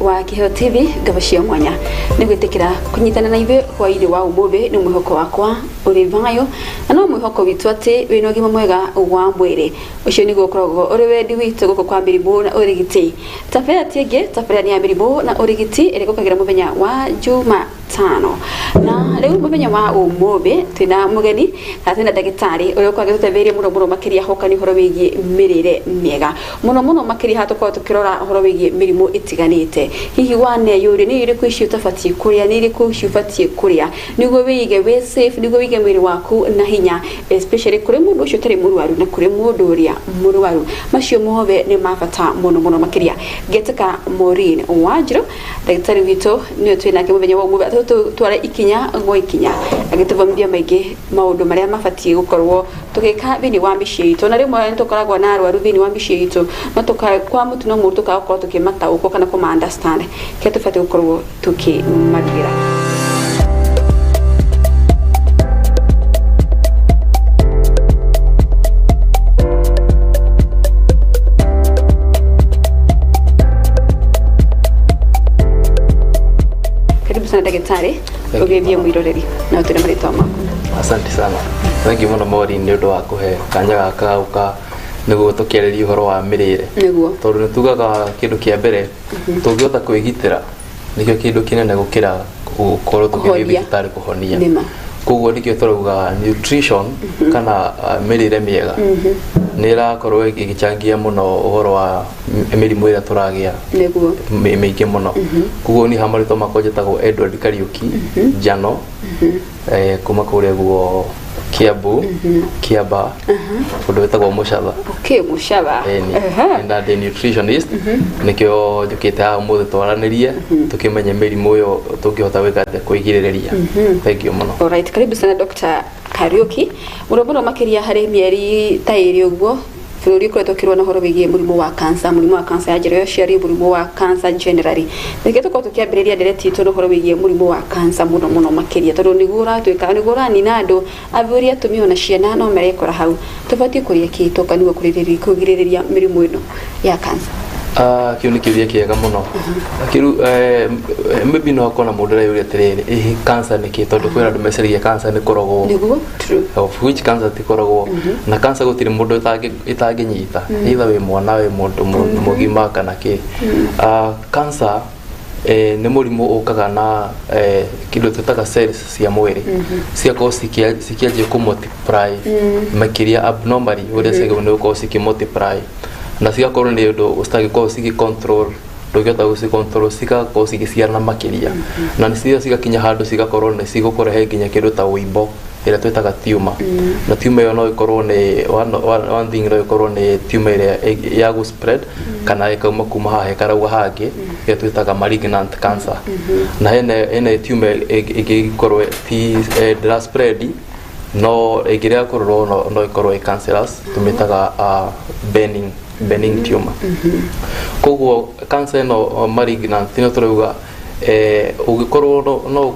Wa Kĩheo TV, ngabo cia mwanya nĩ gwĩtĩkĩra kũnyitana na ithuĩ hwainĩ wa ũmũthĩ. Nĩ mwĩhoko wakwa ũrĩ thayũ, na no mwĩhoko witũ atĩ wĩna ũgima mwega wa mwĩrĩ. Ũcio nĩguo ũkoragwo ũrĩ wendi witũ gũkũ kwa mĩrimũ na ũrigiti. Tabarĩra ti ĩngĩ, tabarĩra nĩ ya mĩrimũ na ũrigiti ĩrĩa ĩgũkagĩra mũthenya wa Juma tano. Na rĩu mũthenya wa ũmũthĩ twĩna mũgeni kana twĩna ndagĩtarĩ ũrĩa ũkoragwo agĩtũteithĩrĩria mũno mũno makĩria hoka nĩ ũhoro wĩgiĩ mĩrĩre mĩega, mũno mũno makĩria haha tũkoragwo tũkĩrora ũhoro wĩgiĩ mĩrimũ ĩtiganĩte. Hihi waneyũria nĩ irĩkũ ici ũtabatiĩ kũrĩa, nĩ irĩkũ ici ũbatiĩ kũrĩa nĩguo wĩige wĩ safe, nĩguo wĩige mwĩrĩ waku na hinya, especially kũrĩ mũndũ ũcio ũtarĩ mũrwaru na kũrĩ mũndũ ũrĩa mũrwaru. Macio mothe nĩ ma bata mũno mũno makĩria. Ngetĩka Maureen Wanjirũ, ndagĩtarĩ witũ, nĩwe twĩ nake mũthenya wa ũmũthĩ, atũtware ikinya gwa ikinya agĩtũthomithia maingĩ maũndũ marĩa mabatiĩ gũkorwo tũgĩka thĩinĩ wa mĩciĩ itũ. Na rĩmwe nĩ tũkoragwo na arwaru thĩinĩ wa mĩciĩ itũ, no tũka kwa mũtino mũru tũkaga gũkorwo tũkĩmataũkwo kana kũma understand kĩrĩa tũbatiĩ gũkorwo tũkĩmarugĩra. Karibu sana ndagĩtarĩ. Thank you. Ũgeithie mwĩroreri na ũtwĩre marĩtwa maku. Asante sana. Thank you mũno Maureen nĩ ũndũ wa kũhe kanya gaka ga gũka nĩguo tũkĩarĩrie ũhoro wa mĩrĩre. Tondũ nĩ tugaga kĩndũ kĩa mbere tũngĩhota kwĩgitĩra nĩkĩo kĩndũ kĩnene gũkĩra gũkorwo tũgĩthiĩ Kũhonia. thibitarĩ kũhonia. Nĩma. Koguo nĩkĩo tũrauga nutrition kana mĩrĩre mĩega nĩ ĩrakorwo ĩgĩchangia mũno ũhoro wa mĩrimũ ĩrĩa tũragĩa mĩingĩ mũno. Koguo niĩ ha marĩtwa makwa njĩtagwo Edward Kariuki Njano, kuma kũrĩa guo Kiambu, Kiamba, kũndũ gwĩtagwo Mũcatha. Okay, Mũcaba. Ĩni. Na ndĩ nutritionist, nĩkĩo njũkĩte haha ũmũthĩ twaranĩrie tũkĩmenye mĩrimũ ĩyo tũngĩhota gwĩka atĩa kwĩgirĩrĩria. Thank you mũno. Alright, karibu sana Dr. Kariuki. Mũno mũno makĩria harĩ mĩeri ta ĩrĩ ũguo bũrũri ũkoretwo ũkĩrũa na ũhoro wĩgiĩ mũrimũ wa cancer, mũrimũ wa cancer ya njĩra ya ũciari, mũrimũ wa cancer generally. Reke tũkorwo tũkĩambĩrĩria ndereti itũ na ũhoro wĩgiĩ mũrimũ wa cancer mũno mũno makĩria, tondũ nĩguo ũratuĩka nĩguo ũranina andũ, athuri, atumia ona ciana no marekora hau. Tũbatiĩ kũrĩa kĩ toka nĩguo kũgirĩrĩria mĩrimũ ĩno ya cancer? Ah, kĩu nĩ kĩũria kĩega mũno. Kĩu maybe no hakorwo na mũndũ ũreyũria atĩrĩrĩ, ĩhĩ cancer nĩ kĩ? Tondũ kwĩna andũ meciragia cancer nĩ kũrogwo. Nĩguo, true. Of which cancer ti kũrogwo. Na cancer gũtirĩ mũndũ ĩtangĩnyita, either wĩ mwana, wĩ mũndũ mũgima kana kĩ. Ah, cancer nĩ mũrimũ ũkaga na kĩndũ twĩtaga cells cia mwĩrĩ cigakorwo cikĩanjia kũ multiply makĩria abnormally ũrĩa ciagĩrĩirwo nĩ gũkorwo cikĩ multiply, na cigakorwo nĩ ũndũ citangĩkorwo cigĩ control, ndũngĩhota gũci control, cigakorwo cigĩciarana makĩria, na nĩcio cigakinya handũ cigakorwo nĩ cigũkũrehe nginya kĩndũ ta ũimbo ĩrĩa twĩtaga tumor. Na tumor ĩyo no ĩkorwo nĩ one thing, no ĩkorwo nĩ tumor ĩrĩa ya gũ spread kana ĩkauma kuma haha ĩkarauga hangĩ, ĩrĩa twĩtaga malignant cancer. Na hena tumor ĩngĩkorwo ti ndĩra spread, no ĩngĩrega kũrorwo no ĩkorwo ĩ cancerous, tũmĩtaga benign tumor. Koguo cancer ĩno malignant ĩno tũrauga, ũngĩkorwo no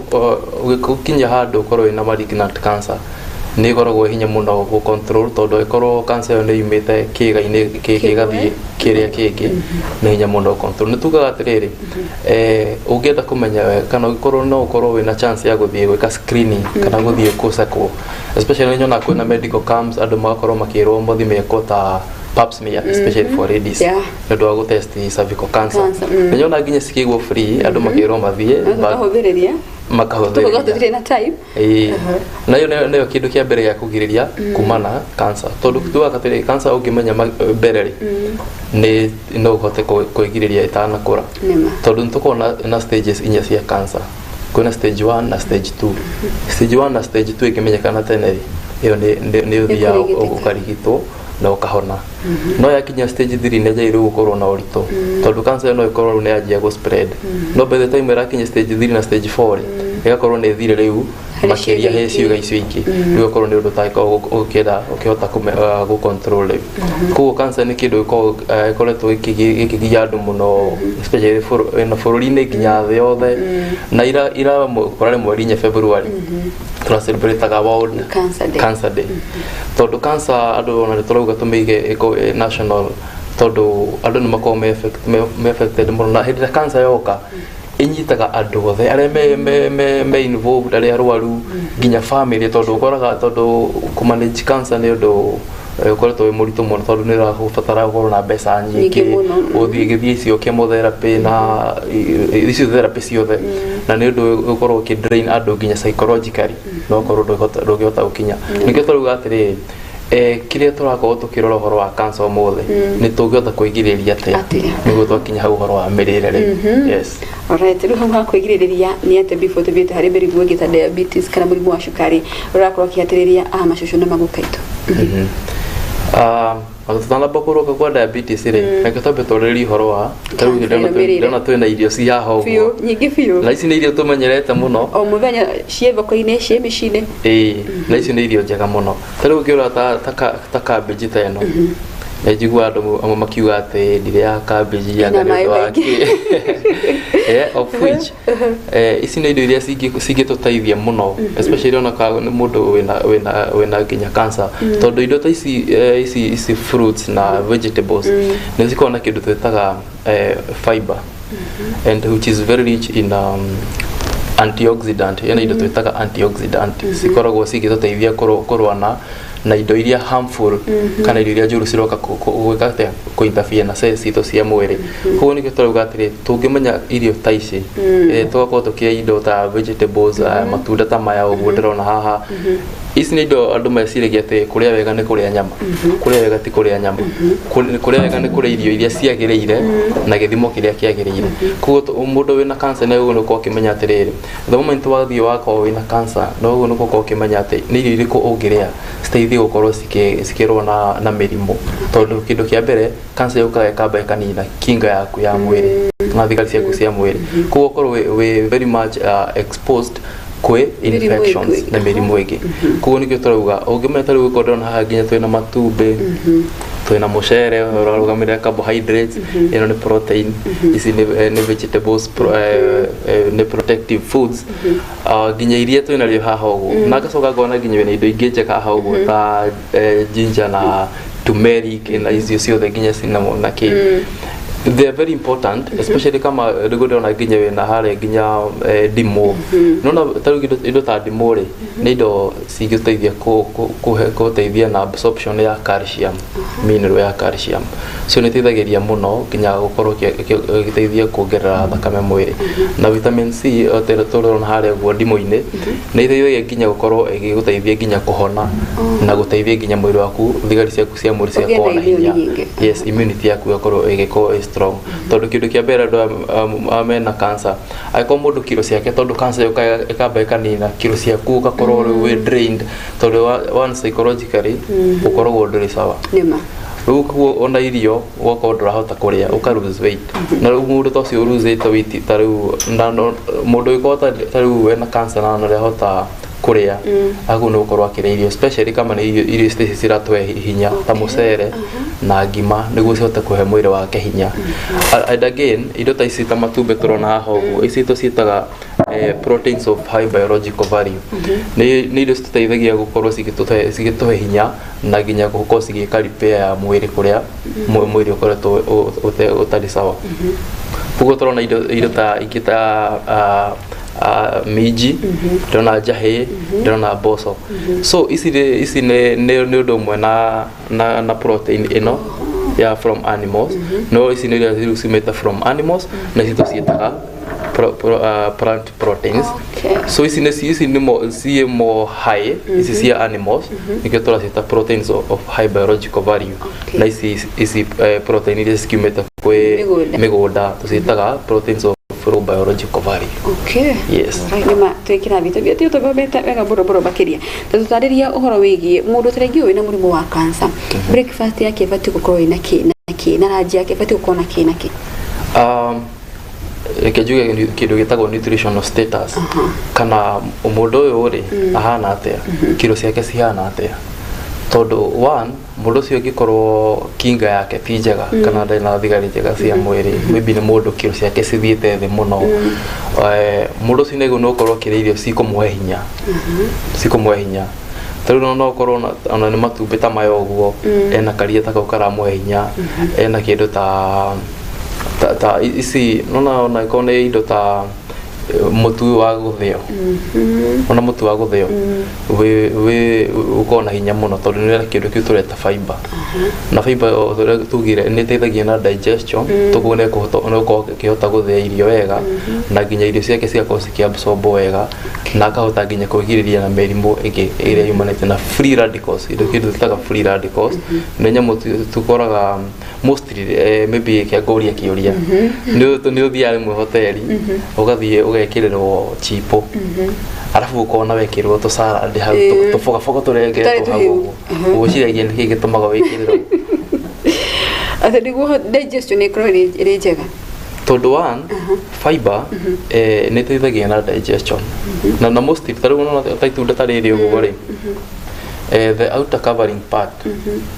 ũgĩkinya handũ ũkorwo wĩna malignant cancer, nĩ ĩkoragwo hinya mũno gũ control, tondũ ĩkorwo cancer ĩyo nĩ yumĩte kĩĩga-inĩ kĩngĩ ĩgathiĩ kĩrĩa kĩngĩ, nĩ hinya mũno control. Nĩ tugaga atĩrĩrĩ, ũngĩenda kũmenya wega kana ũngĩkorwo no ũkorwo wĩna chance ya gũthiĩ gwĩka screening kana gũthiĩ gũcekwo, especially nyonaga kwĩna medical camps, andũ magakorwo makĩrwo mathiĩ mekwo ta pap smear, especially for ladies, nĩ ũndũ wa gũtest cervical cancer. Cancer. Nĩ nyonaga nginya cikĩigwo free, andũ makĩrwo mathiĩ Makahũthĩrĩria. Makahũthĩrĩria. Tũkauga tũtirĩ na time. Ĩĩ. Na ĩyo nĩyo kĩndũ kĩa mbere gĩa kũgirĩrĩria kuma na cancer, tondũ tugaga atĩrĩ, cancer ũngĩmenya mbere rĩ, nĩ no ũhote kwĩgirĩrĩria ĩtanakũra. Nĩma. Tondũ nĩ tũkoragwo na stages inya cia cancer. Kwĩna stage 1 na stage 2. Stage 1 na stage 2 ĩngĩmenyekana tene rĩ, ĩyo nĩ ũthiaga kũrigitĩka. Ũkarigitwo na ũkahona. No yakinya stage 3 nĩ njagĩrĩirwo gũkorwo na ũritũ, tondũ cancer no ĩkorwo rĩu nĩ yanjia gũ spread, no by the time ĩrakinya stage 3 na stage 4 rĩ, ĩgakorwo nĩ ĩthire rĩu harĩ makĩria ciĩga he ingĩ. ciĩga icio ingĩ, rĩu ĩgakorwo nĩ ũndũ ũtangĩkorwo ũkĩenda ũkĩhota gũ control rĩu. Koguo cancer nĩ kĩndũ gĩkoretwo gĩkĩgia andũ mũno, especially na bũrũri-inĩ nginya thĩ yothe. Na ira kũrarĩ mweri 4 February tũra celebrate World Cancer Day. Cancer Day, tondũ cancer andũ ona nĩ tũrauga tũmĩige ĩkorwo ĩ national Tondũ andũ nĩ makoragwo me affected mũno, na hĩndĩ ĩrĩa cancer yoka ĩnyitaga andũ othe arĩa me involved, arĩa arwaru, nginya family, tondũ ũkoraga tondũ kũ manage cancer nĩ ũndũ ũkoretwo wĩ mũritũ mũno, tondũ nĩ ũrabatara gũkorwo na mbeca nyingĩ nyingĩ mũno. Ũthiĩ gĩthiĩ icio chemotherapy na icio therapy ciothe, na nĩ ũndũ ũkorwo ũkĩ drain andũ nginya psychologically, no ũkorwo ndũngĩhota gũkinya. Nĩkĩo tũrauga atĩrĩrĩ, kĩrĩa tũrakorwo tũkĩrora ũhoro wa cancer ũmũthĩ nĩ tũngĩhota kwĩgirĩrĩria atĩa Atĩa? Nĩguo twakinya hau ũhoro wa mĩrĩre rĩ, yes. Alright, rĩu hau ha kwĩgirĩrĩria nĩ atĩa before tũthiĩte harĩ mĩrimũ ĩngĩ ta diabetes kana mũrimũ wa cukari ũrakorwo ũkĩhatĩrĩria a macũcũ na maguka aitũ? Ona tũtanamba kũrũka kwa diabetes rĩ, reke twambe twarĩrĩrie ũhoro wa ta rĩu Cancer ĩno, mĩrĩre. Ndĩrona twĩna irio ci haha Biũ, ũguo nyingĩ biũ. Na ici nĩ irio tũmenyerete mũno. O mũthenya ciĩ thoko-inĩ, ciĩ mĩciĩ-inĩ. Ĩĩ, na icio nĩ irio njega mũno. Ta rĩu ũngĩrora ta cabbage ta ĩno, nĩ njiguaga andũ amwe makiuga atĩ ndirĩaga cabbage anga Ĩna nĩ maĩ ũndũ wa maingĩ. kĩ. Of which ici nĩ indo iria cingĩtũteithia mũno, especially ona ka nĩ mũndũ wĩna nginya cancer, tondũ indo ta ici ici fruits na vegetables nĩ cikoragwo na kĩndũ twĩtaga fiber, and which is very rich in antioxidant. Ĩna indo twĩtaga antioxidant cikoragwo cigĩtũteithia kũrũa na indo iria harmful kana indo iria njũru ciroka gwĩka atĩa, kũ interfere na cells citũ cia mwĩrĩ. Koguo nĩkĩo tũrauga atĩrĩ, tũngĩmenya irio ta ici, tũgakorwo tũkĩrĩa indo ta vegetables, matunda ta maya ũguo ndĩrona haha. Ici nĩ indo andũ meciragia atĩ kũrĩa wega nĩ kũrĩa nyama. Kũrĩa wega ti kũrĩa nyama. Kũrĩa wega nĩ kũrĩa irio iria ciagĩrĩire na gĩthimo kĩrĩa kĩagĩrĩire. Koguo mũndũ wĩna cancer nĩ ũguo nĩ ũkorwo ũkĩmenya atĩrĩrĩ, the moment wathiĩ wakorwo wĩna cancer, no ũguo nĩ ũkorwo ũkĩmenya atĩ nĩ irio irĩkũ ũngĩrĩa citeithie gũkorwo cikĩrũa na mĩrimũ, tondũ kĩndũ kĩa mbere cancer yũkaga ĩkamba ĩkanina kinga yaku ya mwĩrĩ na thigari ciaku cia mwĩrĩ. Koguo ũkorwo wĩ very much exposed kwĩ mĩrimũ infections ĩngĩ. Na mĩrimũ ĩngĩ. Koguo nĩkĩo tũrauga ũngĩmenya ta rĩu ũkorwo ndĩrona haha nginya twĩna matumbĩ, twĩna mũcere ũrarũgamĩrĩra carbohydrates, ĩno nĩ protein, ici nĩ vegetables, nĩ protective foods. Nginya iria twĩnarĩo haha ũguo, na ngacoka ngona nginya wĩna indo ingĩ njega haha ũguo ta ginger na turmeric na icio ciothe, nginya cinnamon na kĩ. They are very important, especially kama rĩguo ndĩrona nginya wĩna harĩa nginya ndimũ. Nona ta rĩu indo ta ndimũ rĩ, nĩ indo cingĩteithia kũteithia na absorption ya calcium, mineral ya calcium. So nĩ ĩteithagĩria mũno nginya gũkorwo ĩgĩteithia kuongerera thakame mwĩrĩ. Na vitamin C o ta ĩrĩa tũrona harĩa ũguo ndimũ-inĩ, nĩ ĩteithagia nginya gũkorwo ĩgĩgũteithia nginya kũhona na gũteithia nginya mwĩrĩ waku, thigari ciaku cia mwĩrĩ ũgĩe cigakorwo na na hinya. immune nyingĩ. Yes, immunity yaku ĩgakorwo ĩgĩkorwo ĩ strong, tondũ kĩndũ kĩa mbere andũ mena cancer, angĩkorwo mũndũ kiro ciake, tondũ cancer yũkaga ĩkamba ĩkanina kiro ciaku, ũgakorwo rĩu wĩ drained, tondũ one, psychologically ũkoragwo ndũrĩ sawa. Nĩma. Rĩu koguo ona irio ũgakorwo ndũrahota kũrĩa, ũka lose weight. Na rĩu mũndũ ta ũcio lose weight, ta rĩu na mũndũ ũgĩkorwo ta rĩu wena cancer na ndarahota kũrĩa, agĩrĩirwo nĩ gũkorwo akĩrĩa irio, especially kama nĩ irio ici ciratũhe hinya ta mũcere na ngima, nĩguo cihote kũhe mwĩrĩ wake hinya. And again, indo ta ici ta matumbĩ tũrona haha ũguo, ici tũciĩtaga proteins of high biological value. Nĩ indo citũteithagia gũkorwo cigĩtũhe hinya na nginya gũkorwo cigĩka repair ya mwĩrĩ kũrĩa mwĩrĩ ũkoretwo ũtarĩ sawa. Koguo tũrona indo ta ingĩ ta minji, ndĩrona njahĩ, ndĩrona mboco. So ici nĩ ũndũ ũmwe na protein ĩno ya from animals, no ici nĩ iria rĩu ciumĩte from animals, na ici tũciĩtaga plant proteins. So ici nĩ mo ciĩ more high, ici cia animals, nĩkĩo tũraciĩta proteins of high biological value. Na ici protein iria cikiumĩte kwĩ mĩgũnda. Mĩgũnda tũciĩtaga proteins of low biological value. Yes. Right, nĩma twĩ kĩrathi tũthiĩte tũthomete wega mũno mũno makĩria. Ta tũtarĩrie ũhoro wĩgiĩ mũndũ ta rĩngĩ wĩna mũrimũ wa cancer, breakfast yake ĩbatiĩ gũkorwo ĩna kĩ na kĩ, na lunch yake ĩbatiĩ gũkorwo na kĩ na kĩ? Reke njuge kĩndũ gĩtagwo nutritional status, kana mũndũ ũyũ rĩ ahana atĩa, kiro ciake cihana atĩa, tondũ one, mũndũ ũcio angĩkorwo kinga yake ti njega kana ndarĩ na thigari njega cia mwĩrĩ, maybe nĩ mũndũ kiro ciake cithiĩte thĩ mũno, mũndũ ũcio nĩguo nĩ gũkorwo akĩrĩa irio cikũmũhe hinya. Ta rĩu no ũkorwo ona nĩ matumbĩ ta maya ũguo, ena karia ta kau karamũhe hinya, ena kĩndũ ta ici nona ona ĩkorwo nĩ indo ta mũtu ũyũ wa gũthĩo, ona mũtu wa gũthĩo wĩ ũkoragwo na hinya mũno tondũ nĩ na kĩndũ kĩu tũreta fiber. Na fiber, o ta ũrĩa tugire, nĩ ĩteithagia na digestion, toguo nĩ ĩgũkorwo ĩkĩhota gũthĩa irio wega na nginya irio ciake cigakorwo cikĩabsorb wega, na akahota nginya kwĩgirĩrĩria na mĩrimũ ĩngĩ ĩrĩa yumanĩte na free radicals. Indo kĩndũ twĩtaga free radicals nĩ nyamũ tũkoraga mostly, maybe kĩangũria kĩũria nĩ ũthiaga rĩmwe hoteli, ũgathiĩ ũgekĩrĩrwo chipo, arabu ũkona wekĩrwo tũsalad hau, tũbogaboga tũrengetwo Tũtarĩ hau tũhĩu. Ũguo ũgwĩciragia nĩkĩ gĩtũmaga wĩkĩrĩrwo? Atĩ nĩguo digestion ĩkorwo ĩrĩ njega. Tondũ one, fiber nĩ ĩteithagia na digestion, na mostly ta rĩu ũrona ta itunda ta rĩrĩ ũguo rĩ, the outer covering part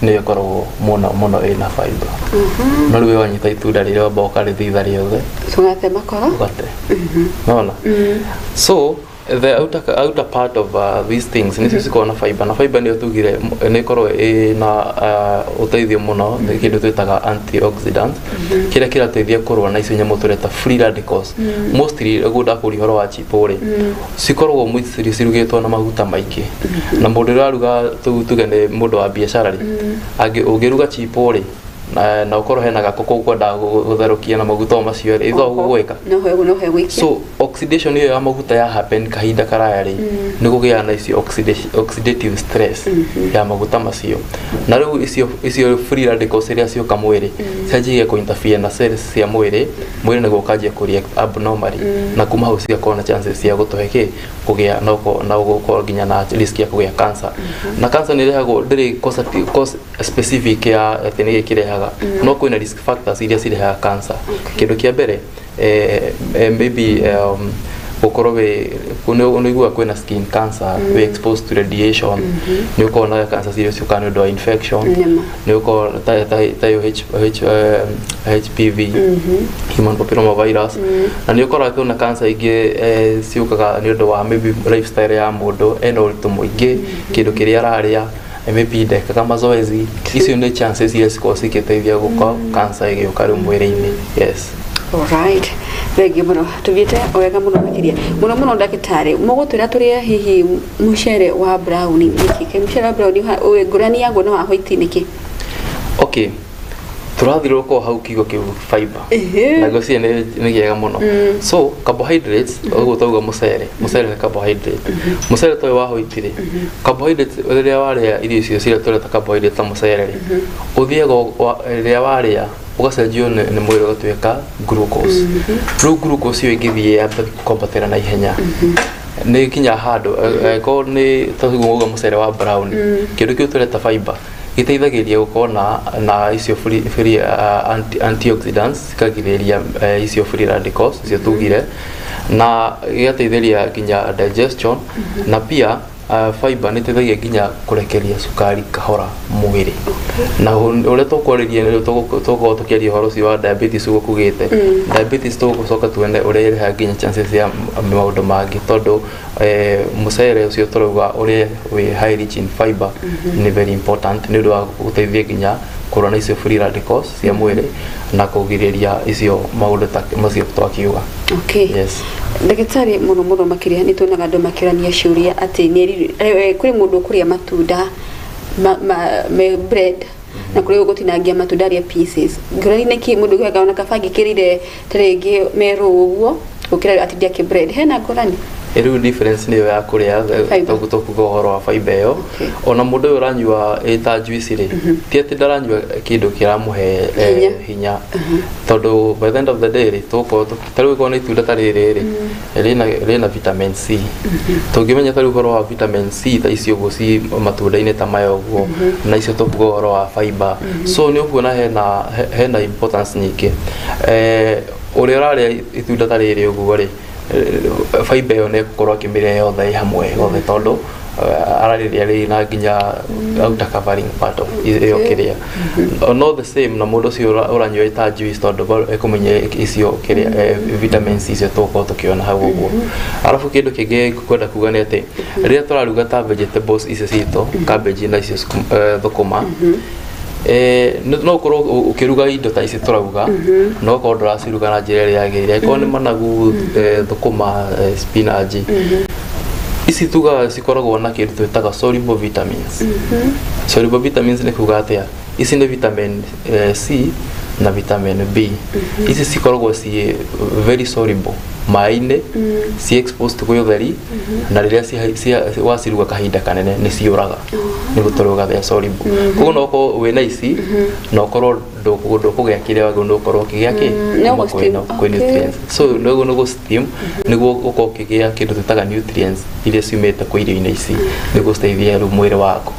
nĩyo ĩkoragwo mũno mũno ĩna fiber. No rĩu wanyita itunda rĩrĩa, wamba ũkarĩthitha rĩothe, tũgate makoro. Ũgate nona. So the outer part of these things nĩcio cikoragwo na fiber, na fiber nĩyo tugire nĩ ĩkoragwo ĩna ũteithio mũno. Nĩ kĩndũ twĩtaga antioxidant kĩrĩa kĩrateithia kũrũa na icio nyamũ tũreta free radicals. Mostly ũguo ndakũria ũhoro wa chipo rĩ, cikoragwo mostly cirugĩtwo na maguta maingĩ, na mũndũ ũrĩa ũraruga, tuge nĩ mũndũ wa biacara rĩ, ũngĩruga chipo rĩ, na ũkorwo hena gakũkũ ũkwendaga gũtherũkia na maguta o macio rĩ, itho gũgwĩka. No he gwĩkia. So oxidation ĩyo ya maguta ya happen kahinda karaya rĩ, nĩ kũgĩaga na icio oxidative stress ya maguta macio, na rĩu icio free radicals iria cioka mwĩrĩ cianjagia kũ interfere na cells cia mwĩrĩ, mwĩrĩ naguo ũkanjia kũ react abnormally, na kuma hau cigakorwo na chances cia gũtũhe kĩ kũgĩa na gũkorwo nginya na risk ya kũgĩa cancer. Na cancer nĩ ĩrehagwo, ndĩrĩ cause specific ya atĩ nĩ kĩrehaga, no kwĩna risk factors iria cirehaga cancer. Kĩndũ kĩa mbere, maybe gũkorwo wĩ nĩ ũiguaga kwĩna skin cancer, wĩ exposed to radiation, nĩ ũkorwo na cancer ciria ciũkaga nĩ ũndũ wa infection, Nĩma. nĩ ũkorwo ta ĩyo HPV, human papilloma virus, na nĩ ũkoraga kwĩna cancer ingĩ ciũkaga nĩ ũndũ wa maybe lifestyle ya mũndũ, ena ũritũ mũingĩ, kĩndũ kĩrĩa ararĩa, maybe ndekaga mazoezi. Icio nĩ chances iria cikoragwo cigĩteithia gũka cancer ĩgĩũka rĩu mwĩrĩ-inĩ, yes. Alright. Thengiũ mũno, tũthiĩte wega mũno makĩria mũno mũno. Ndagĩtarĩ, mũgũtwĩra tũrĩe hihi mũcere wa brown nĩkĩ? Kaĩ mũcere wa brown ngũrani yaguo na wa white nĩkĩ? Okay, tũrathiũrũrũka o hau kiugo kĩu fiber, na ngwĩciria nĩ kĩega mũno. So carbohydrates, ũguo tauga mũcere nĩ carbohydrate. Mũcere ta ũyũ wa white rĩ, carbohydrates, rĩrĩa warĩa irio icio ciria tũreta carbohydrate ta mũcere rĩ, ũthiaga rĩrĩa warĩa ũgacenjio nĩ mwĩrĩ ũgatuĩka glucose. Rĩu glucose ĩyo ĩngĩthiĩ yambe kwambatĩra na ihenya, nĩ kinya handũ angĩkorwo nĩ tauga mũcere wa brown, kĩndũ kĩu tũreta fiber gĩteithagĩrĩria gũkorwo na icio free antioxidants, cikagirĩrĩria icio free radicals icio tugire, na gĩgateithĩrĩria nginya digestion. Na pia fiber nĩ ĩteithagia nginya kũrekeria cukari kahora mwĩrĩ. Na ũrĩa tũkwarĩria nĩ tũgũkorwo tũkĩaria ũhoro ũcio wa diabetes, ũguo kugĩte diabetes, tũgũcoka tuone ũrĩa ĩrehaga nginya chances ya maũndũ mangĩ, tondũ mũcere ũcio tũrauga ũrĩa wĩ high rich in fiber nĩ very important nĩ ũndũ wa gũteithia nginya kũrũa na icio free radicals cia mwĩrĩ na kũgirĩrĩria icio maũndũ ta macio twakiuga. Yes. Ndagĩtarĩ, mũno mũno makĩria nĩ tuonaga andũ makĩũrania ciũria atĩ kũrĩ mũndũ ũkũrĩa matunda me bread na kũrĩ gũtinangia matunda arĩa pieces. Ngũrani nĩkĩ? Mũndũ ũiguaga ona kaba angĩkĩrire ta rĩngĩ merũ ũguo gũkĩra atinde akĩ bread. Hena ngũrani? Rĩu difference nĩyo ya kũrĩa Fiber. Tũkuga ũhoro wa fiber ĩyo. Ona mũndũ ũyũ ũranyua ĩta juice rĩ, ti atĩ ndaranyua kĩndũ kĩramũhe Hinya. hinya, tondũ by the end of the day rĩ, tũgũkorwo ta rĩu ĩkorwo nĩ itunda ta rĩrĩ rĩ, rĩna vitamin C. Tũngĩmenya ta rĩu ũhoro wa vitamin C ta icio ũguo ci matunda-inĩ ta maya ũguo, na icio tũkuga ũhoro wa fiber, so nĩ ũkuona hena importance nyingĩ. Ũrĩa ũrarĩa itunda ta rĩrĩ ũguo rĩ, fiber ĩyo nĩ egũkorwo akĩmĩrĩa yothe ĩ hamwe yothe, tondũ Ararĩrĩa rĩ na nginya outer covering part of ĩyo kĩrĩa no the same na mũndũ ũcio ũranyua ĩta juice, tondũ bado ekũmenya icio kĩrĩa vitamins icio tũgũkorwo tũkĩona hau ũguo. Arabu kĩndũ kĩngĩ ngwenda kuga nĩ atĩ rĩrĩa tũraruga ta vegetables icio citũ, cabbage na icio thũkũma, no ũkorwo ũkĩruga indo ta ici tũrauga, no ũkorwo ndũraciruga na njĩra ĩrĩa yagĩrĩire. Angĩkorwo nĩ managu, thũkũma, spinach ici tugaga cikoragwo na kĩndũ twĩtaga soluble vitamins. Soluble vitamins nĩ kuga atĩa? Ici nĩ vitamin C na vitamin B. Ici cikoragwo ciĩ very soluble maĩ-inĩ, ci exposed kwĩ ũtheri, na rĩrĩa waciruga kahinda kanene nĩ ciũraga, nĩ gũtũrũga they are soluble. Koguo no ũkorwo wĩna ici na ũkorwo ndũkũgĩa kĩrĩa wagĩrĩirwo nĩ gũkorwo ũkĩgĩa kĩ no kuma gũ-steam, kwĩ nutrients. So nĩguo nĩ gũ-steam nĩguo ũkorwo ũkĩgĩa kĩndũ twĩtaga nutrients iria ciumĩte kwĩ irio-inĩ ici, nĩguo citeithie rĩu mwĩrĩ waku.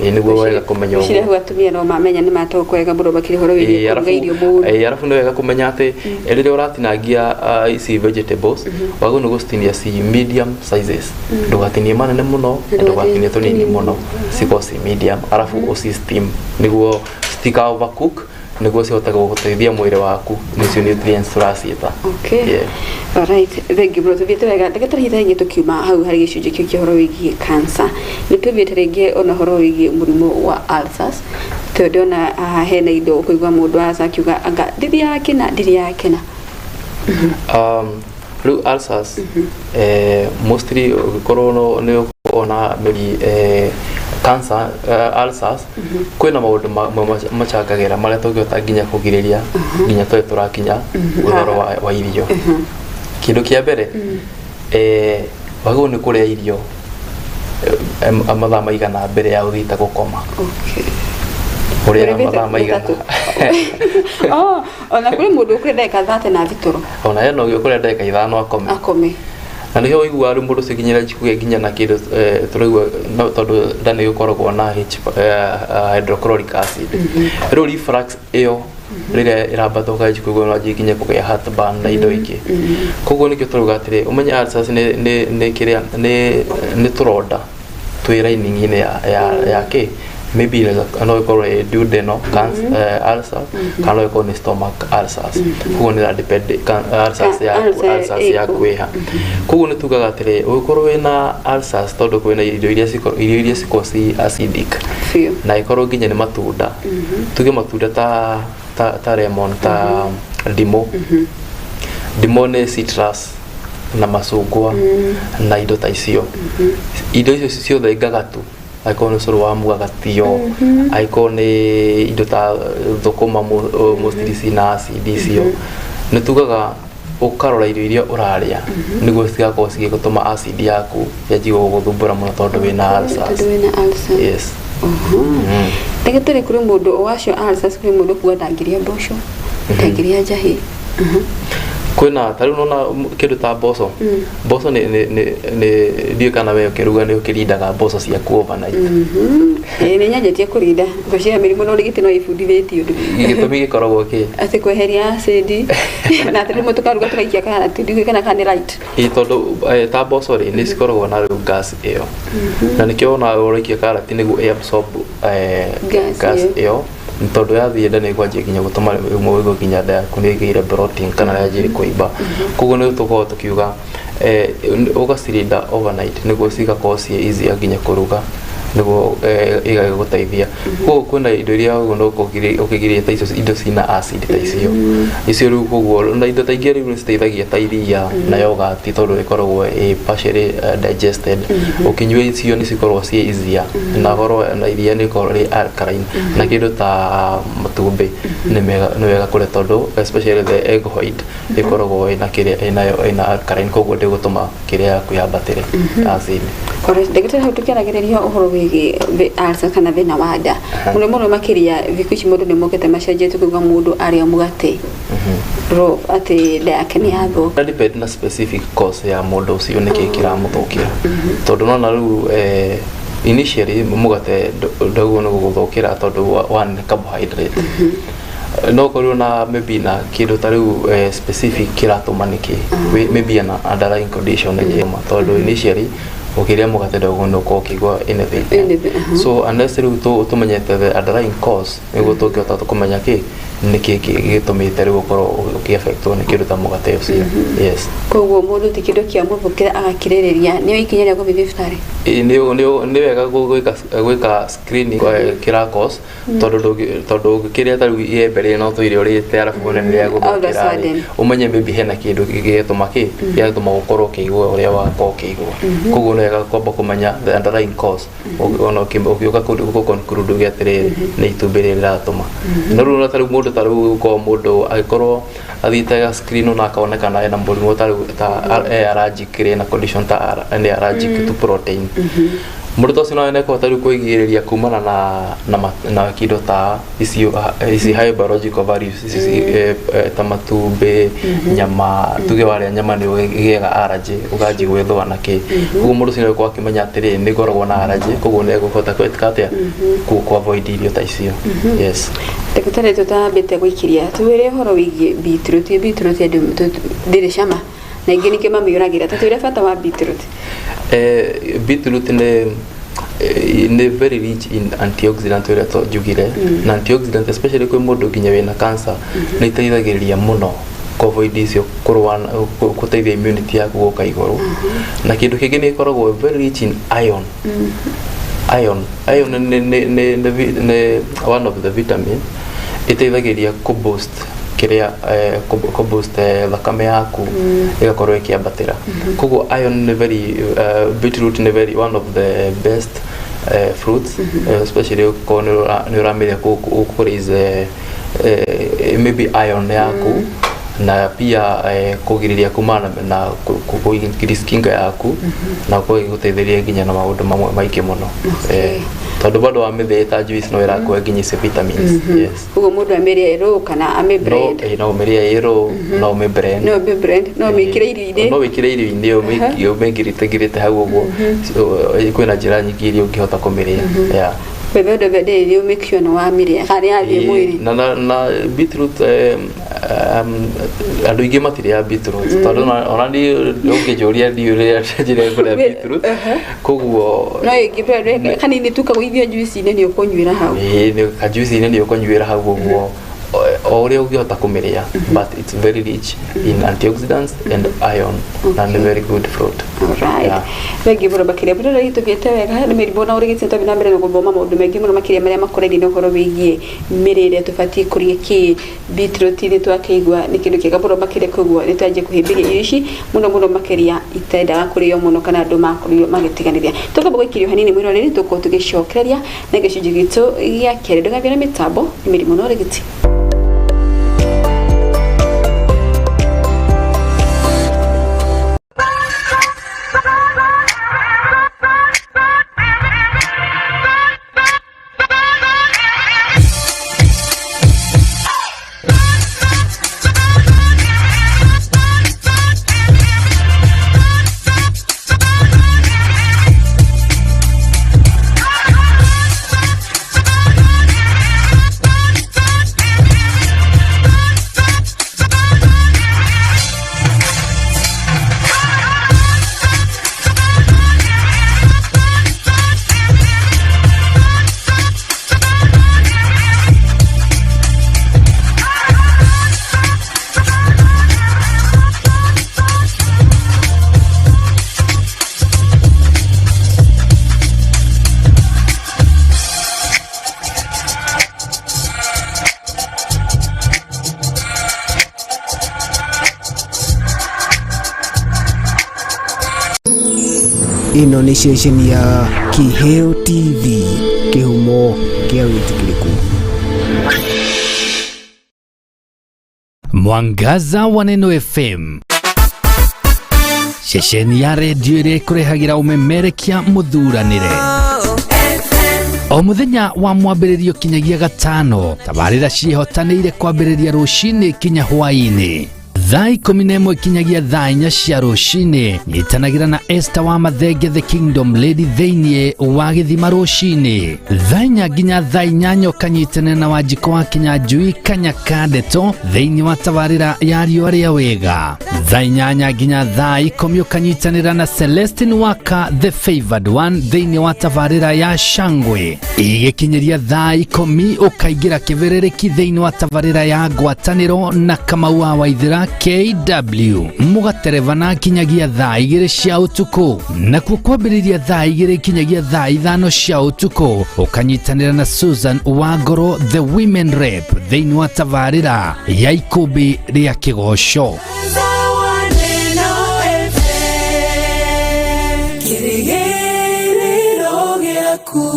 Ĩĩ, nĩguo wega kũmenya ũguo. Ũguo. Hau atumia no mamenya nĩ matoko wega mũno makĩria ũhoro wĩgiĩ Ĩĩ, kũruga irio mũno. Ĩĩ, arabu nĩ wega kũmenya atĩ rĩrĩa ũratinangia ici vegetables, wagĩrĩirwo nĩ gũcitinia ci medium sizes. Ndũgatinie manene mũno na ndũgatinie tũnini mũno, cikorwo ci medium, arabu ũci steam nĩguo citika overcook, nĩguo cihote gũgũteithia mwĩrĩ waku nĩcio nutrients tũraciĩta. Okay. Yeah. Alright, thank you bro. Tuthiĩte wega. Ndagĩtarĩ, hitha rĩngĩ tũkiuma hau harĩ gĩcunjĩ kĩu kĩa ũhoro wĩgiĩ cancer. Nĩ tũthiĩte rĩngĩ ona ũhoro wĩgiĩ mũrimũ wa ulcers. Tondũ ndĩrona haha hena indo ũkũigua mũndũ aca akiuga anga ndirĩaga kĩna, ndirĩaga kĩna. Rĩu ulcers, mostly ũngĩkorwo nĩ ũkuona maybe cancer, ulcers, kwĩna maũndũ macangagĩra marĩa tũngĩhota nginya kũgirĩrĩria nginya tũrĩ tũrakinya ũhoro wa irio. Kĩndũ kĩa mbere, wagĩrĩirwo nĩ kũrĩa irio mathaa maigana mbere ya ũthiĩte gũkoma. Ũrĩaga Ũrĩmĩte mathaa maigana? matatũ. Oh, ona kũrĩ mũndũ ũkũrĩa ndagĩka 30 na thitũro. Ona he no ũkũrĩa ndagĩka 5 akome. Akome. Na nĩho ũiguaga rĩu mũndũ ũcio nginya kũgĩa nginya na kĩndũ tũraigua no tondũ nda nĩ gũkoragwo na hydrochloric acid. Rĩu reflux ĩyo rĩrĩa ĩrambata ũkanjia kũigua no nginya kũgĩa heartburn na indo ingĩ. Koguo nĩkĩo tũrauga atĩrĩ, ũmenye ulcers nĩ kĩrĩa nĩ tũronda twĩ lining-inĩ ya kĩ maybe no ĩkorwo ĩ duodenal cancer, ulcer, kana no ĩkorwo nĩ stomach ulcers. Koguo nĩ depend ulcers yaku Ulcer ulcers ĩkũ. Yaku ĩha. Koguo nĩ tugaga atĩrĩ, ũngĩkorwo wĩna ulcers, tondũ kwĩna irio iria cikorwo ci acidic Biũ. na ĩkorwo nginya nĩ matunda, tuge matunda ta lemon, ta ndimũ. Ndimũ nĩ citrus na macungwa na indo ta icio, indo icio ciothe ngagatu, angĩkorwo nĩ ũcũrũ wa mũgagatio, angĩkorwo nĩ indo ta thũkũma, mostly cina acid icio. Nĩ tugaga ũkarora irio iria ũrarĩa nĩguo citigakorwo cigĩgũtũma acid yaku yanjie gũgũthumbũra mũno tondũ wĩna ulcers. Tondũ wĩna ulcer. Yes. Ndagĩtarĩ, kũrĩ mũndũ o acio ulcers, kũrĩ mũndũ kuga ndangĩrĩa mboco, ndangĩrĩa njahĩ. Kwĩna ta rĩu nona kĩndũ ta mboco. Mboco nĩ ndiũĩ kana we ũkĩruga nĩ ũkĩrindaga mboco ciaku overnight. Ĩĩ, nĩ nyanjĩtie kũrinda. Ngwĩciria mĩrimũ na ũrigiti no ĩbundithĩtio ũndũ. Gĩtũmi gĩkoragwo kĩ? Atĩ kweheria acid na atĩ rĩmwe tũkaruga tũgaikia karati, ndiũĩ kana nĩ right. Ĩ, tondũ ta mboco rĩ, nĩ cikoragwo na rĩu gas ĩyo, na nĩkĩo wona ũraikia karati nĩguo ĩ absorb gas gas ĩyo. Ĩyo nĩ tondũ yathiĩ nda nĩ ĩkwanjia nginya gũtũma rĩmwe ũigue nginya nda yaku nĩ ĩgĩire bloating kana yanjia kũimba. Koguo nĩ tũkoragwo tũkiuga ũgacirinda overnight nĩguo cigakorwo ciĩ easier nginya kũruga, nĩguo igagĩgũteithia. Koguo kwĩna indo iria ũguo no ũkĩgiria ta icio indo cina acid ta icio icio rĩu. Koguo na indo ta ingĩ rĩu nĩ citeithagia ta iria na yogurt, tondũ ĩkoragwo ĩ partially digested. Ũkĩnyua icio nĩ cikoragwo ciĩ easier, na ũhoro na iria nĩ rĩkoragwo rĩ alkaline, na kĩndũ ta matumbĩ nĩ mega, nĩ wega kũrĩa tondũ especially the egg white ĩkoragwo ĩna kĩrĩa ĩna alkaline, koguo ndĩgũtũma kĩrĩa yaku yambatĩre acid. Correct. Ndagĩtarĩ, hau tũkĩaragĩrĩria ũhoro wĩgiĩ ulcer kana thĩna wa nda mũno mũno makĩria thikũ ici, mũndũ nĩ mokĩte macenjetie kuga mũndũ arĩa mũgate ro atĩ nda yake nĩ yathũka. Na depend na specific cause ya mũndũ ũcio, nĩkĩ kĩramũthũkia, tondũ nona rĩu initially mũgate ndaguo nĩ gũgũthũkĩra tondũ one nĩ carbohydrate, no korwo na maybe na kĩndũ ta rĩu specific kĩratũma nĩkĩ. Maybe an underlying condition ĩngĩ, tondũ initially Ũkĩrĩa mũgate ndogo nĩ ũkorwo ũkĩigua anything. Anything, aha. So unless rĩu tũmenyete the underlying cause, nĩguo tũngĩhota kũmenya kĩ nĩkĩ gĩtũmĩte rĩu ũkorwo ũkĩaffectwo nĩ kĩndũ ta mũgate ũcio, yes. Koguo mũndũ ti kĩndũ kĩa mũthũkĩra agakirĩrĩria, nĩyo ikinya rĩa gũthiĩ thibitarĩ. Ĩ, nĩ wega gwĩka screening kĩra cause, tondũ ũngĩkĩrĩa ta rĩu iembe rĩrĩ no tũirio ũrĩte arabu wone nĩ rĩa All of a gũthũkĩra rĩ, sudden. Ũmenye maybe hena kĩndũ gĩgĩtũma gĩatũma ũkorwo ũkĩigua ũrĩa wakorwo ũkĩigua. Koguo nĩ wega kwamba kũmenya the underlying cause, ona ũgĩũka kũ conclude uge atĩrĩrĩ, nĩ itumbĩ rĩrĩ rĩratũma. No rĩu ona ta rĩu mũndũ, ta rĩu ũkorwo mũndũ agĩkorwo athiĩte ga screen na akonekana ena mũrimũ ta rĩu ta allergic ĩna condition ta nĩ allergic to protein, mũndũ ta ũcio no nĩekũhota rĩu kwĩgirĩrĩria kumana na kĩndũ ta icio, ici high biological values ici, ta matumbĩ, nyama. Tuge warĩa nyama nĩ ũgĩaga allergy, ũkanjia gwĩthũa na kĩ. Koguo mũndũ ũcio nĩegũkorwo akĩmenya atĩrĩrĩ, nĩ ngoragwo na allergy, koguo nĩ egũhota gwĩka atĩa, ku avoid irio ta icio, yes. Ndagĩtarĩ, tũtambĩte gũikĩria, twĩre ũhoro wĩgiĩ beetroot. Beetroot andũ ndĩrĩ cama na ingĩ nĩkĩo mamĩũragĩra. Tatwĩre bata wa beetroot. Beetroot nĩ very rich in antioxidant, ũrĩa to njugire, na antioxidant especially kwĩ mũndũ nginya wĩna cancer nĩ iteithagĩrĩria mũno ku avoid icio, kũrũa gũteithia immunity yaku gũka igũrũ. Na kĩndũ kĩngĩ, nĩ ĩkoragwo very rich in iron. Iron nĩ one of the vitamin ĩteithagĩrĩria kũ boost kĩrĩa, kũ boost thakame yaku ĩgakorwo ĩkĩambatĩra. Koguo iron nĩ very, beetroot nĩ very one of the best fruits, especially ũkorwo nĩ ũramĩrĩa kũ raise maybe iron yaku, na pia kũgirĩrĩria kumana na kũ increase kinga yaku, na gũteithĩrĩria nginya na maũndũ mamwe maingĩ mũno, tondũ bado wamĩthĩĩ ta juice no ĩrakũhe nginya icio vitamins, yes. Koguo mũndũ amĩrĩe raw kana amĩ No. Blend? No ũmĩrĩe ĩ raw, no ũmĩ blend. No ũmĩ blend, no ũmĩkĩre irio-inĩ. No wĩkĩre irio-inĩ, ũmĩngirĩte ngirĩte hau ũguo. So, kwĩna njĩra nyingĩ iria ũngĩhota kũmĩrĩa, yeah. By the way, nĩ make sure nĩ wamĩrĩa kana nĩ yathiĩ mwĩrĩ. Na beetroot, andũ aingĩ matirĩaga beetroot, tondũ ona niĩ ũngĩnjũria ndiũĩ rĩrĩa njĩra kũrĩa beetroot. Koguo No ĩngĩ kanini tu kagũithio juice-inĩ, nĩ ũkũnyuĩra hau. Ĩĩ, nĩ kajuice-inĩ nĩ ũkũnyuĩra hau ũguo, o ũrĩa ũngĩhota kũmĩrĩa, but it's very rich in antioxidants and iron, na nĩ very good fruit. Alright. Yeah. Thengiũ mũno makĩria mũno rĩ, tũthiĩte wega nĩ mĩrimũ na ũrigiti. Twathiĩ na mbere na gũthoma maũndũ maingĩ mũno makĩria marĩa makonainie na ũhoro wĩgiĩ mĩrĩre, tũbatiĩ kũrĩa kĩ. Beetroot nĩ twakĩigua nĩ kĩndũ kĩega mũno makĩria, koguo nĩ twanjie kũhĩmbĩria irio ici mũno mũno makĩria itendaga kũrĩo mũno kana andũ makorirwo magĩtiganĩria. Tũkamba gũikĩrio hanini, mwĩroreri, tũkorwo tũgĩcokereria na gĩcunjĩ gitũ gĩa kerĩ. Ndũgathiĩ na mĩtambo nĩ mĩrimũ na ũrigiti. Ĩno nĩ ceceni ya Kiheo TV, kĩhumo kĩa wĩtĩkĩrĩku. Mwangaza wa Neno FM, ceceni ya redio ĩrĩa ĩkũrehagĩra ũmemerekia mũthuranĩre o mũthenya wa mwambĩrĩrio kinyagia gatano, tabarĩra ciĩhotanĩire kwambĩrĩria rũcinĩ kinya hwaĩ-inĩ. Thaa 11 kinyagia thaa 4 cia rũcinĩ, nyitanagĩra na Esther wa Mathenge the Kingdom Lady thĩinĩ wa gĩthima rũcinĩ. Thaa 4 nginya thaa 8 ũkanyitanĩra na Wanjikũ wa Kinyanjui Kanyaka Ndeto thĩinĩ wa tabarĩra ya riũa rĩa wega. Thaa 8 nginya thaa 10 ũkanyitanĩra na Celestine Waka the Favored One thĩinĩ wa tabarĩra ya Shangwe. Igĩkinyĩria thaa 10 ũkaingĩra kĩbĩrĩrĩki thĩinĩ wa tabarĩra ya ngwatanĩro na Kamau wa Waithĩra KW mũgaterebana kinyagia thaa 2 cia ũtukũ, nakuo kwambĩrĩria thaa 2 kinyagia thaa 5 cia ũtukũ ũkanyitanĩra na Susan Wangoro the Women Rep thĩinĩ wa tabarĩra ya ikũmbĩ rĩa kĩgoco. Kĩrĩgĩrĩro gĩaku.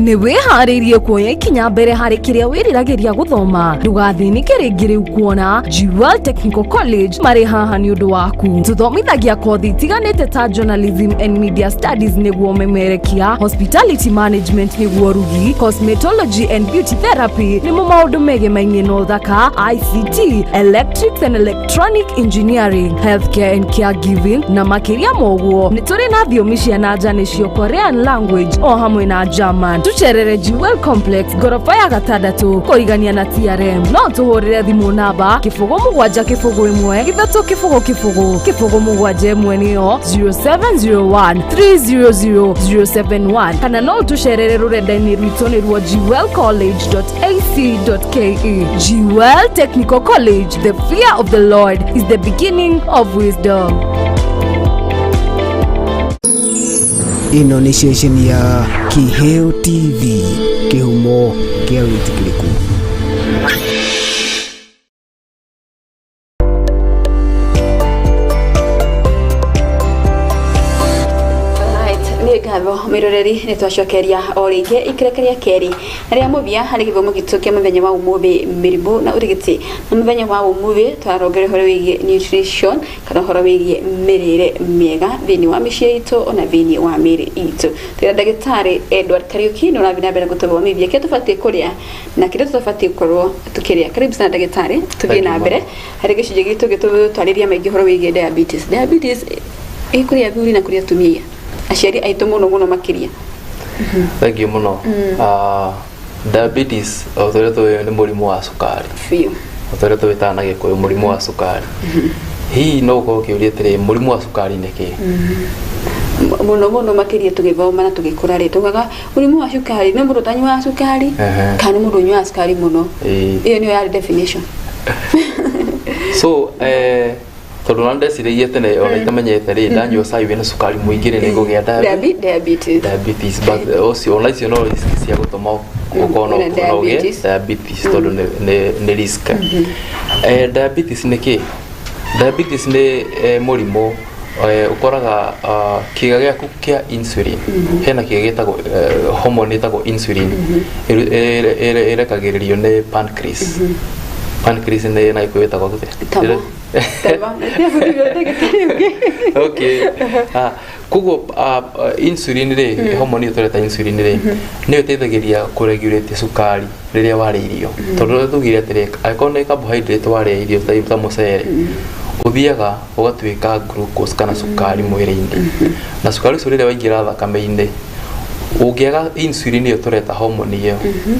Nĩ wĩharĩirie kuoya ikinya mbere harĩ kĩrĩa wĩriragĩria gũthoma? Ndũgathĩnĩke rĩngĩ rĩu kuona Jewel Technical College marĩ haha nĩ ũndũ waku. Tũthomithagia kothi itiganĩte ta journalism and media studies nĩguo memerekia, hospitality management nĩguo rugi, cosmetology and beauty therapy nĩmo maũndũ megemainie na ũthaka, ICT, electrics and electronic engineering, healthcare and caregiving na makĩria ma ũguo nĩ tũrĩ na thiomi cia na nja nĩcio Korean language o hamwe na German. Tucerere Jewel Complex ngoroba ya gatandatũ kũrigania na TRM. No tũhũrĩre thimũ namba 0 7 0 1 3 0 0 0 7 1 nĩyo 0701 300 071, kana no tũcerere rũrenda-inĩ rwitũ nĩruo jewelcollege.ac.ke. Jewel Technical College, the fear of the Lord is the beginning of wisdom. Ĩno nĩ ceceni ya Kĩheo TV, kĩhumo kĩa wĩtĩkĩrĩku. Right, nĩ ngatho mwĩroreri, nĩ twacokeria o rĩngĩ ikereka rĩa kerĩ na rĩa mũthia harĩ gĩthomo gitũ kĩa mũthenya wa ũmũthĩ, mĩrimũ na ũrigiti. Na mũthenya wa ũmũthĩ tũrarongeria ũhoro wĩgiĩ nutrition kana ũhoro wĩgiĩ mĩrĩre mĩega thĩinĩ wa mĩciĩ itũ ona thĩinĩ wa mĩrĩ itũ. Twĩna ndagĩtarĩ Edward Kariuki nĩ ũrathiĩ na mbere gũtũthomithia kĩrĩa tũbatiĩ kũrĩa na kĩrĩa tũtabatiĩ gũkorwo tũkĩrĩa. Karibu sana ndagĩtarĩ, tũthiĩ Thank you, na mbere harĩ gĩcunjĩ gitũ gĩtũtwarĩria maingĩ ũhoro wĩgiĩ diabetes. Diabetes ĩ kũrĩ athuri na kũrĩ atumia, aciari aitũ mũno mũno makĩria. Thank you mũno. Diabetes o ta ũrĩa tũĩ nĩ mũrimũ wa cukari. Biũ. O ta ũrĩa tũwĩtaga na Gĩkũyũ, mũrimũ wa cukari. Hihi no ũkorwo ũkĩũria atĩrĩ, mũrimũ wa cukari nĩ kĩĩ? Mũno mũno makĩria tũgĩthoma na tũgĩkũra rĩ, tugaga mũrimũ wa cukari nĩ mũndũ ũtanyuaga cukari kana nĩ mũndũ ũnyuaga cukari mũno. Ĩyo nĩyo yarĩ definition. So tondũ na ndeciragia tene ona itamenyete rĩ, ndanyua cai wĩna cukari mũingĩ rĩ, nĩngũgĩa Diabetes. Diabetes, but ũcio ona icio no risk cia gũtũma ũkorwo wĩna no ũgĩe diabetes. Diabetes, tondũ nĩ risk. Diabetes nĩ kĩ? Diabetes nĩ mũrimũ ũkoraga kĩga gĩaku kĩa insulin. Hena kĩga gĩtagwo hormone ĩtagwo insulin, ĩrekagĩrĩrio nĩ pancreas. Pancreas nĩ na Gĩkũyũ ĩtagwo atĩa? Tama. Tama. Ndagĩtarĩ ũngĩ. Okay. Koguo insulin rĩ, hormone ĩyo tũreta insulin rĩ, nĩyo ĩteithagĩria kũregulate cukari rĩrĩa warĩa irio, tondũ ũrĩa tugire atĩrĩ, angĩkorwo nĩ carbohydrate warĩa irio ta mũcere, ũthiaga ũgatuĩka glucose kana cukari mwĩrĩ-inĩ, na cukari ũcio rĩrĩa waingĩra thakame-inĩ, ũngĩaga insulin ĩyo tũreta hormone ĩyo,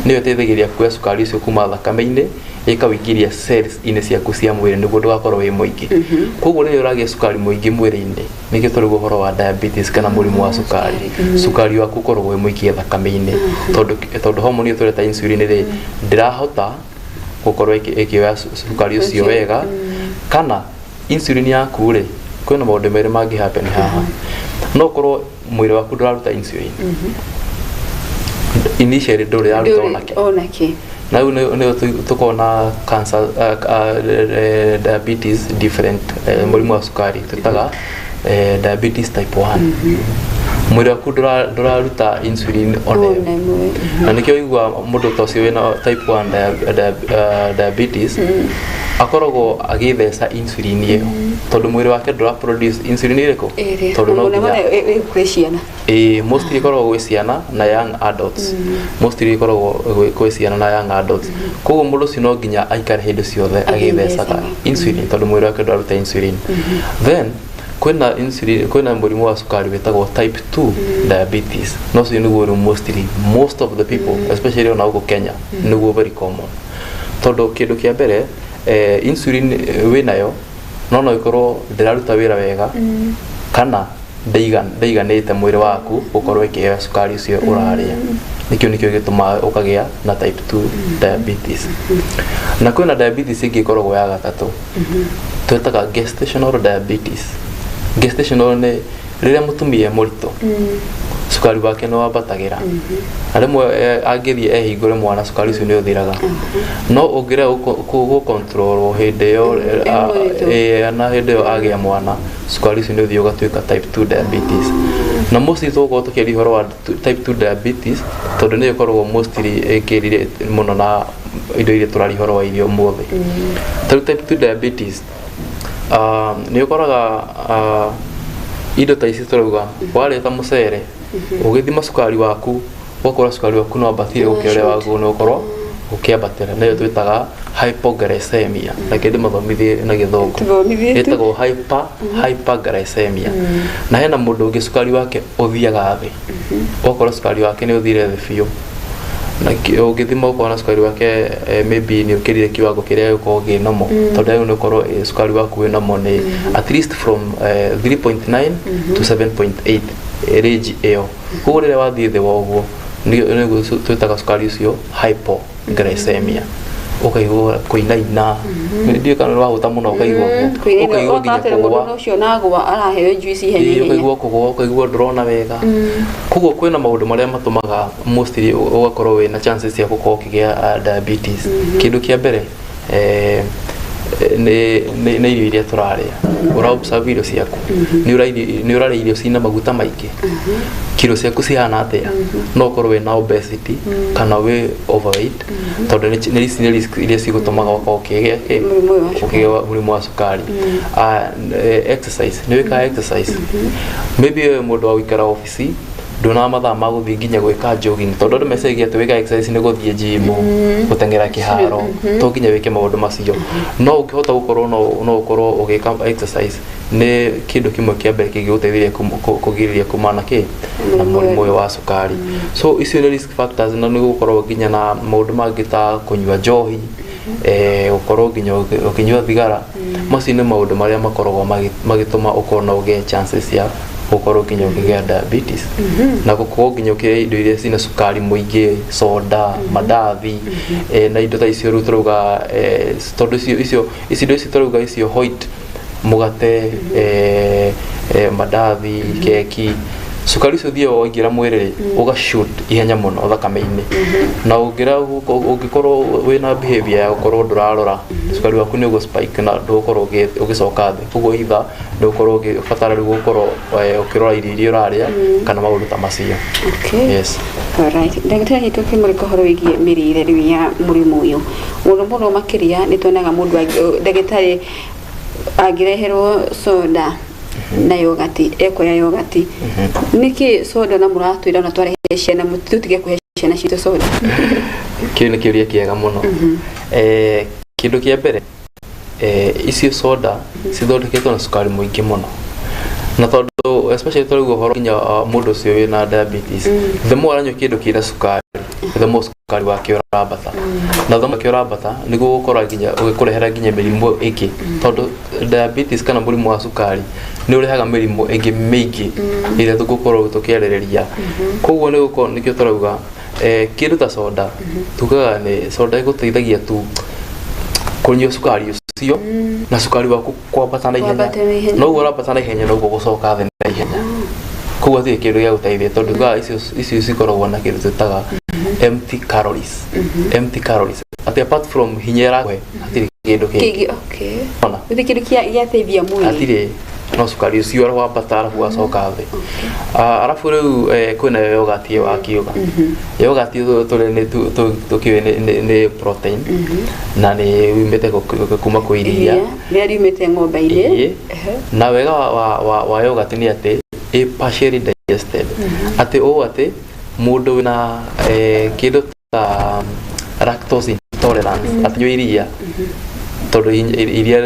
nĩyo ĩteithagĩrĩria kuoya cukari ũcio kuma thakame-inĩ ĩkawĩingĩria cells-inĩ ciaku cia mwĩrĩ nĩguo ndũgakorwo wĩ mũingĩ. Koguo rĩrĩa ũragĩa cukari mũingĩ mwĩrĩ-inĩ, nĩkĩo tũrauga ũhoro wa diabetes kana mũrimũ wa cukari. Cukari waku ũkoragwo wĩ mũingĩ thakame-inĩ tondũ hormone ĩyo tũreta insulin rĩ, ndĩrahota gũkorwo ĩkĩoya cukari ũcio wega. Kana insulin yaku rĩ, kwĩna maũndũ merĩ mangĩ happen haha. No ũkorwo mwĩrĩ waku ndũraruta insulin initially, ndũrĩ yaruta onake. Onake. Na rĩu nĩ tũkorwo na cancer, diabetes different, mũrimũ wa cukari twĩtaga diabetes type 1. Mwĩrĩ waku ndũraruta insulin ona ĩmwe. Ona ĩmwe. Na nĩkĩo ũigua mũndũ ta ũcio wĩna type 1 diabetes akoragwo agĩtheca insulin ĩyo, tondũ mwĩrĩ wake ndũra produce insulin ĩrĩkũ. Ĩrĩa. Tondũ no Mũno nginya mũno kwĩ ciana. Ĩĩ, mostly ĩkoragwo gwĩ ciana na young adults. Mostly ĩkoragwo gwĩ ciana na young adults. Koguo mũndũ ũcio no nginya aikare hĩndĩ ciothe agĩthecaga Agĩthecaga. insulin, tondũ mwĩrĩ wake ndũraruta insulin. Then kwĩna insulin, kwĩna mũrimũ wa cukari wĩtagwo type 2 diabetes, no ũcio nĩguo rĩu mostly most of the people, especially ona gũkũ Kenya, nĩguo very common, tondũ kĩndũ kĩa mbere, insulin wĩnayo no ĩkorwo ndĩraruta wĩra wega kana ndĩiganĩte mwĩrĩ waku gũkorwo ĩkĩheo cukari ũcio ũrarĩa. Nĩkĩo gĩtũmaga ũkagĩa na type 2 diabetes. Na kwĩna diabetes ĩngĩ ĩkoragwo ya gatatũ, twĩtaga gestational diabetes. Gestational nĩ rĩrĩa mũtumia e mũritũ, cukari wake nĩ wambatagĩra, na rĩmwe angĩthiĩ ehingũre mwana, cukari ũcio nĩ ũthiraga. No ũngĩrega gũcontrolwo hĩndĩ ĩyo E mũritũ. Na hĩndĩ ĩyo agĩa mwana, cukari ũcio nĩ ũthiĩ ũgatuĩka type 2 diabetes. Na mostly tũgũkorwo tũkĩaria ũhoro wa type 2 diabetes, tondũ nĩyo ĩkoragwo mostly ĩkĩrire mũno na indo iria tũraria ũhoro wa irio ũmũthĩ. Tarĩu type 2 diabetes, nĩ ũkoraga indo ta ici tũrauga, warĩa ta mũcere, ũgĩthima cukari waku, ũgakora cukari waku no wambatire gũkĩra ũrĩa wagĩrĩirwo nĩ gũkorwo ũkĩambatĩra. Nĩyo twĩtaga hypoglycemia. Reke ndĩmathomithie na Gĩthũngũ. Tũthomithie tu. Ĩtagwo hyperglycemia. Na hena mũndũ ũngĩ cukari wake ũthiaga thĩ, ũgakora cukari wake nĩ ũthire thĩ biũ, na ũngĩthima ũkona cukari wake maybe nĩ ũkĩrire kiwango kĩrĩa gĩkoragwo kĩ normal, tondũ rĩu nĩ ũkorwo cukari waku wĩ normal nĩ at least from 3.9 to 7.8, range ĩyo. Koguo rĩrĩa wathiĩ thĩ wa ũguo, nĩguo twĩtaga cukari ũcio hypoglycemia. Ũkaigua kũinaina, ndiũĩ kana nĩ wahũta mũno, ũkaigua ũguo, ũkaigua nginya mũndũ kũgũa. Ũcio nagwa araheo juice ihenya ihenya. Ũkaigua kũgũa, ũkaigua ndũrona wega. Koguo kwĩna maũndũ marĩa matũmaga mostly ũgakorwo wĩna chances cia gũkorwo ũkĩgĩa diabetes. Kĩndũ kĩa mbere nĩ irio iria tũrarĩa. Ũra observe irio ciaku, nĩ ũrarĩa irio cina maguta maingĩ? Kiro ciaku cihana atĩa? No ũkorwo wĩna obesity kana wĩ overweight, tondũ nĩ ici nĩ risk iria cigũtũmaga ũkorwo ũkĩgĩa kĩ? Mũrimũ ũyũ wa cukari. Ũkĩgĩa mũrimũ wa cukari. Ah, exercise, nĩ wĩkaga exercise? Maybe we mũndũ wa gũikara obici, ndũna mathaa ma gũthiĩ nginya gwĩka jogging, tondũ andũ meciragia atĩ gwĩka exercise nĩ gũthiĩ gym, gũteng'era kĩharo. To nginya wĩke maũndũ macio. No ũngĩhota gũkorwo no ũkorwo ũgĩka exercise, nĩ kĩndũ kĩmwe kĩa mbere kĩngĩgũteithĩrĩria kũgirĩrĩria kumana kĩ na mũrimũ ũyũ wa cukari. So icio nĩ risk factors. Na nĩ gũkorwo nginya na maũndũ mangĩ ta kũnyua njohi, gũkorwo nginya ũkĩnyua thigara. Macio nĩ maũndũ marĩa makoragwo magĩtũma ũkorwo na ũgĩe chances cia gũkorwo nginya ũkĩgĩa diabetes. Na gũkorwo nginya ũkĩrĩa indo iria cina cukari mũingĩ, soda, mandathi, na indo ta icio. Rĩu tũrauga tondũ icio ici indo ici tũrauga icio white, mũgate, mandathi, keki, cukari ũcio ũthiaga waingĩra mwĩrĩ rĩ, ũga shoot ihenya mũno thakame-inĩ. Na ũngĩkorwo wĩna behavior ya gũkorwo ndũrarora, cukari waku nĩ ũgũ spike na ndũgũkorwo ũgĩcoka thĩ. Koguo either nĩ ũgũkorwo ũgĩbatara rĩu gũkorwo ũkĩrora irio iria ũrarĩa kana maũndũ ta macio. Yes. Alright. Ndagĩtarĩ, tũkĩmũrĩka ũhoro wĩgiĩ mĩrĩre rĩu ya mũrimũ ũyũ, mũno mũno makĩria nĩ tuonaga mũndũ ndagĩtarĩ angĩreherwo soda na yogati, ekuoya yogati. Nĩkĩ soda? Na mũratwĩra ona twarehe ciana tũtige kũhe ciana citũ soda. Kĩu nĩ kĩũria kĩega mũno. Kĩndũ kĩa mbere, icio soda cithondeketwo na cukari mũingĩ mũno, na tondũ especially tũrauga ũhoro nginya mũndũ ũcio wĩna diabetes, the more aranyua kĩndũ kĩna cukari, the more cukari wake ũrambata. Na the more wake ũrambata, nĩguo gũkora nginya ũgĩkũrehera nginya mĩrimũ ĩngĩ, tondũ diabetes kana mũrimũ wa cukari nĩ ũrehaga mĩrimũ ĩngĩ mĩingĩ ĩrĩa tũgũkorwo tũkĩarĩrĩria. Koguo nĩ gũkorwo nĩkĩo tũrauga kĩndũ ta soda, tugaga nĩ soda ĩgũteithagia tu kũnyua cukari ũcio na cukari waku kwambata na ihenya. Kwambata na ihenya. Noguo ũrambata na ihenya, noguo gũcoka thĩ na ihenya. Koguo hatirĩ kĩndũ gĩa gũteithia, tondũ tugaga icio cikoragwo na kĩndũ twĩtaga empty calories. Empty calories atĩ apart from hinya ĩrakũhe, hatirĩ kĩndũ kĩngĩ. Kĩngĩ, okay. Ona. Gũtirĩ kĩndũ gĩateithia mwĩrĩ. Hatirĩ. No cukari ũcio ũrĩa wambata arabu wacoka thĩ. Ah, arabu rĩu kwĩna yogurt ĩyo wakiuga, yogurt ĩyo tũrĩ nĩ tũkĩũĩ nĩ protein na nĩ yumĩte kuma kwĩ iria. Iria rĩrĩa riumĩte ng'ombe-inĩ. Ĩĩ. Na wega wa yogurt nĩ atĩ ĩ partially digested, atĩ ũũ atĩ mũndũ wĩna kĩndũ ta lactose intolerance atinyua iria tondũ iria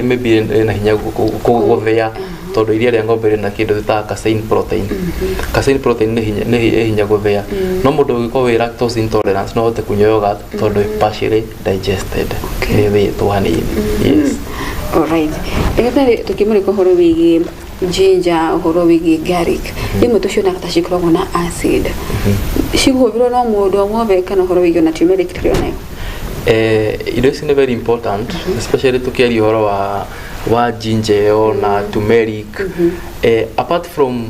maybe rĩna hinya gũthĩa, tondũ iria rĩa ng'ombe rĩna kĩndũ gĩtaga casein protein. Casein protein nĩ hinya gũthĩa, no mũndũ ũngĩkorwo wĩ lactose intolerance no ahote kũnyua yogurt tondũ ĩ partially digested, nĩ ĩthĩĩtwo hanini, yes. Alright. Ndagĩtarĩ, tũkĩmũrĩka ũhoro wĩgiĩ ginger, ũhoro wĩgiĩ garlic, rĩmwe tũcionaga ta cikoragwo na acid, cigũhũthĩrwo no mũndũ o wothe kana ũhoro wĩgiĩ ona turmeric tũrĩ onayo? Indo ici nĩ very important, especially tukiaria ũhoro wa ginger ĩyo na turmeric. Apart from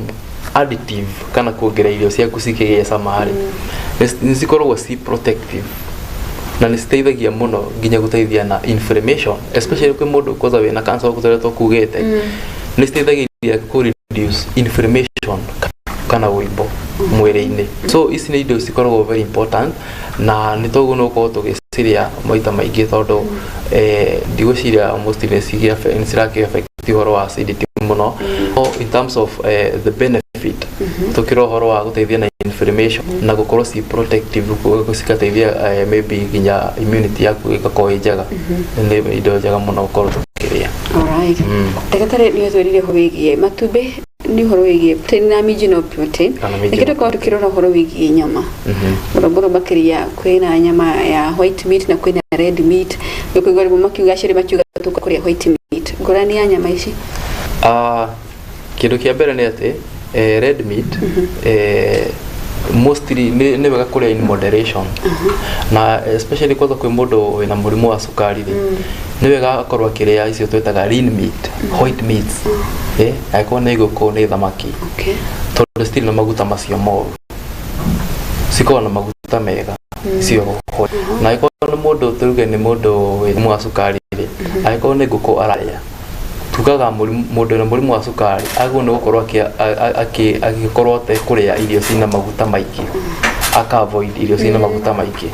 additive kana kuongerera irio ciaku cikĩgĩe cama rĩ, nĩ cikoragwo ci protective na nĩ citeithagia mũno nginya gũteithia na inflammation, especially kwĩ mũndũ kwanza wĩna cancer gũkũ tũrĩa tũkugĩte. Nĩ citeithagĩrĩria kũ reduce inflammation kana wũimbo mwĩrĩ-inĩ. So ici nĩ indo cikoragwo very important na nĩ toguo nĩ gũkorwo tũgĩcirĩa maita maingĩ tondũ ndigwĩciria mostly nĩ cirakĩ affect ũhoro wa acidity mũno. No in terms of the benefit, tũkĩra ũhoro wa gũteithia na inflammation na gũkorwo ci protective, cikateithia maybe nginya immunity yaku ĩgakorwo ĩ njega, nĩ indo njega mũno gũkorwo tũkĩrĩa. Alright. Ndagĩtarĩ, nĩ ũtwĩrire ũhoro wĩgiĩ matumbĩ, nĩ ũhoro wĩgiĩ protein na minji no protein. Kana minji Reke no. tũkorwo tũkĩrora ũhoro wĩgiĩ nyama, mũno mũno makĩria kwĩna nyama ya white meat na kwĩna red meat. Nĩkũigua rĩmwe makiuga, aciari makiuga tũkũrĩa white meat. Ngũrani ya nyama ici? Ah, kĩndũ kĩa mbere nĩ atĩ red meat mostly nĩ wega kũrĩa in moderation, na especially kwanza kwĩ mũndũ wĩna mũrimũ wa cukari rĩ, nĩ wega akorwo akĩrĩa icio twĩtaga lean meat, white meats, angĩkorwo nĩ ngũkũ, nĩ thamaki, tondũ citirĩ na maguta macio moru, cikoragwo na maguta mega icio white. Na angĩkorwo nĩ mũndũ, tuge nĩ mũndũ wĩ mũrimũ wa cukari rĩ, angĩkorwo nĩ ngũkũ ararĩa, tugaga mũndũ wĩna mũrimũ wa cukari agĩrĩirwo nĩ gũkorwo agĩkorwo atekũrĩa irio cina maguta maingĩ, aka avoid irio cina maguta maingĩ,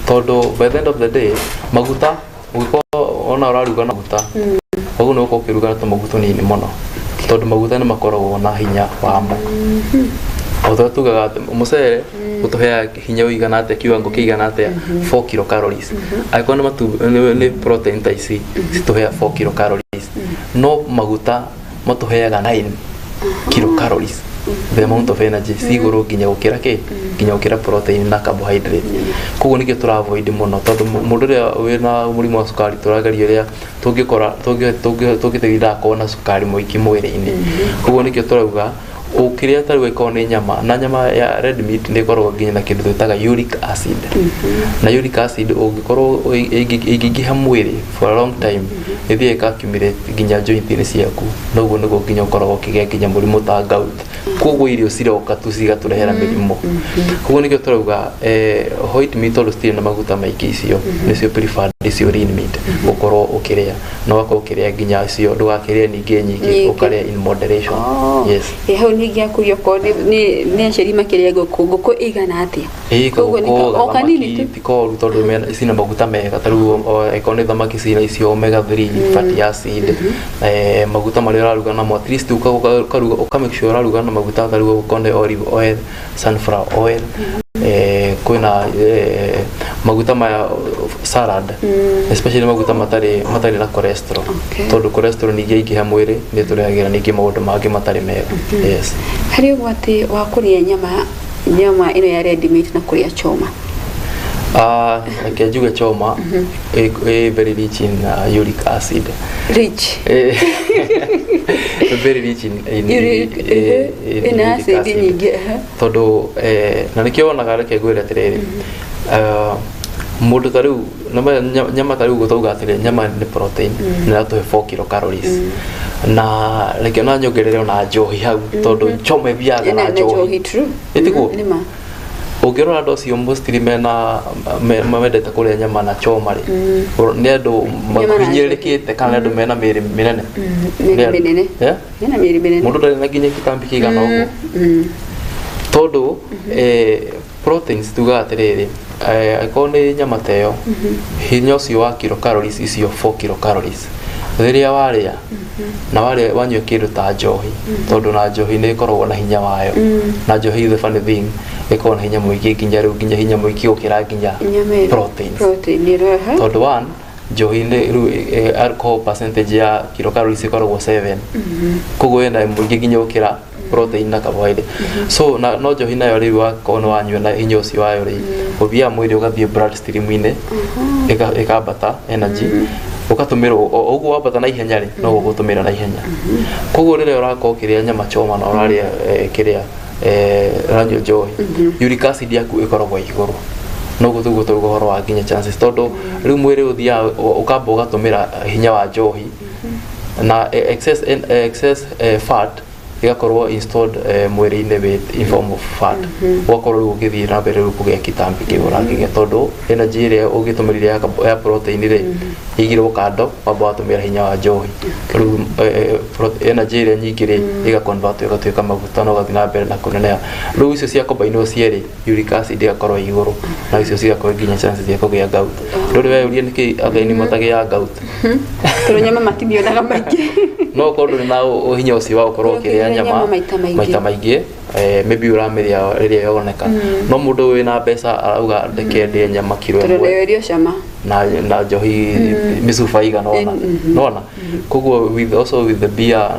tondũ by the end of the day maguta ũngĩkorwo ona ũraruga na maguta, koguo nĩ ũgũkorwo ũkĩruga na tũmaguta tũnini mũno, tondũ maguta nĩ makoragwo na hinya wamo. O ta ũrĩa tugaga atĩ mũcere ũtũheaga hinya ũigana atĩa, kiwango kĩigana atĩa, 4 kilocalories, angĩkorwo nĩ nĩ protein ta ici citũheaga 4 kilocalories, no maguta matũheaga 9 kilocalories. The amount of energy ci igũrũ nginya gũkĩra kĩ, nginya gũkĩra protein na carbohydrate. Koguo nĩkĩo tũra avoid mũno, tondũ mũndũ ũrĩa wĩna mũrimũ wa cukari tũrageria ũrĩa tũngĩkora tũngĩteithia ndagakorwo na cukari mũingĩ mwĩrĩ-inĩ. Koguo nĩkĩo tũrauga ũkĩrĩa ta rĩu ĩkorwo nĩ nyama, na nyama ya red meat nĩ ĩkoragwo nginya na kĩndũ twĩtaga uric acid, na uric acid ũngĩkorwo ĩngĩingĩha mwĩrĩ for a long time ĩthiaga ĩka accumulate nginya joint-inĩ ciaku, na ũguo nĩguo nginya ũkoragwo ũkĩgĩa nginya mũrimũ ta gout. Koguo irio ciroka tu cigatũrehera mĩrimũ. Koguo nĩkĩo tũrauga white meat, tondũ citirĩ na maguta maingĩ, icio nĩcio preferred, icio lean meat gũkorwo ũkĩrĩa, na ũgakorwo ũkĩrĩa nginya icio ndũgakĩrĩe ningĩ nyingĩ. Nyingĩ. Ũkarĩa in moderation. Oh. Yes. Hau ningĩ akũria okorwo nĩ aciari makĩrĩa ngũkũ, ngũkũ ĩigana atĩa? Ĩĩ. Koguo nĩ kagũkũ o kanini gathamaki tu. ti koru tondũ cina maguta mega. Ta rĩu angĩkorwo nĩ thamaki cina icio omega 3 fatty acid, maguta marĩa ũraruga namo, at least ũkaruga ũka make sure ũraruga na maguta ta rĩu okorwo nĩ olive oil, sunflower oil, kwĩna maguta maya salad, especially maguta matarĩ na cholesterol, tondũ cholesterol ningĩ yaingĩha mwĩrĩ nĩ tũrehagĩra ningĩ maũndũ mangĩ matarĩ mega, yes. Harĩ ũgwati wa kũrĩa nyama ĩno ya red meat na kũrĩa choma? Ah, reke njuge choma ĩ very rich in uric acid. Rich. Very rich in Uric, in ĩna uric acid acid. nyingĩ. Tondũ na nĩkĩo wonaga, reke ngwĩre atĩrĩrĩ, mũndũ ta rĩu nyama ta rĩu gũtauga atĩrĩ nyama nĩ protein, nĩ ĩratũhe 4 kilocalories, na reke ona nyongerere ona njohi hau, tondũ choma ĩthiaga na na njohi. njohi, true. Ĩtiguo? Nĩ ma. Ũngĩrora andũ acio mostly mena mendete kũrĩa nyama na choma rĩ, nĩ andũ Nyama na mahinyĩrĩrĩkĩte kana nĩ andũ mena mĩĩrĩ mĩnene? Mĩĩrĩ Nĩ andũ- mĩnene. Eh? Mena mĩĩrĩ mĩnene. Mũndũ ndarĩ na nginya kĩtambi kĩigana ũguo, tondũ proteins, tugaga atĩrĩrĩ, angĩkorwo nĩ nyama ta ĩyo, hinya ũcio wa kilocalories icio, 4 kilocalories, rĩrĩa warĩa na warĩa wanyua kĩndũ ta njohi, tondũ na njohi nĩ ĩkoragwo na hinya wayo, na njohi, the funny thing, ĩkoragwo na hinya mũingĩ, nginya rĩu nginya hinya mũingĩ gũkĩra nginya Nyama ĩno. proteins. Protein ĩro. Tondũ one, njohi nĩ rĩu alcohol percentage ya kilocalories ĩkoragwo 7, koguo ĩna mũingĩ nginya gũkĩra protein na carbohydrate. So na no njohi nayo rĩu wakorwo nĩ wanyua na hinya ũcio wayo rĩ, ũthiaga mwĩrĩ ũgathiĩ blood stream-inĩ, ĩkambata energy, ũgatũmĩrwo o ũguo wambata na ihenya rĩ, no ũgũtũmĩra na ihenya. Koguo rĩrĩa ũrakorwo ũkĩrĩa nyama choma na ũrarĩa kĩrĩa ũranyua njohi, uric acid yaku ĩkoragwo igũrũ. Noguo tũguo tũruga ũhoro wa nginya chances, tondũ rĩu mwĩrĩ ũthiaga ũkamba ũgatũmĩra hinya wa njohi na excess fat ĩgakorwo installed mwĩrĩ-inĩ wĩ in form of fat, ũgakorwo rĩu ũgĩthiĩ na mbere rĩu kũgĩa kĩtambi kĩu ũrakĩgĩa, tondũ energy ĩrĩa ũngĩtũmĩrire ya protein rĩ, ĩigirwo kando, wamba watũmĩra hinya wa njohi. Rĩu energy ĩrĩa nyingĩ rĩ, ĩga convert ĩgatuĩka maguta na ũgathiĩ na mbere na kũneneha. Rĩu icio cia combine cierĩ, uric acid ĩgakorwo ĩ igũrũ, na icio cigakorwo nginya chances cia kũgĩa gout. Rĩu weyũrie nĩkĩ athĩni matagĩaga gout. Tondũ nyama matimionaga maingĩ. No ũkorwo ndũrĩ na hinya ũcio wa gũkorwo ũkĩrĩa ũkĩrĩa nyama nyama maita maingĩ. Maita maingĩ, maybe ũramĩrĩa rĩrĩa yoneka, no mũndũ wĩna mbeca arauga ndeke ndĩe nyama kiro tondũ 1 nĩyo irio cama. Na njohi mĩcuba igana ũna, nona koguo with also with the beer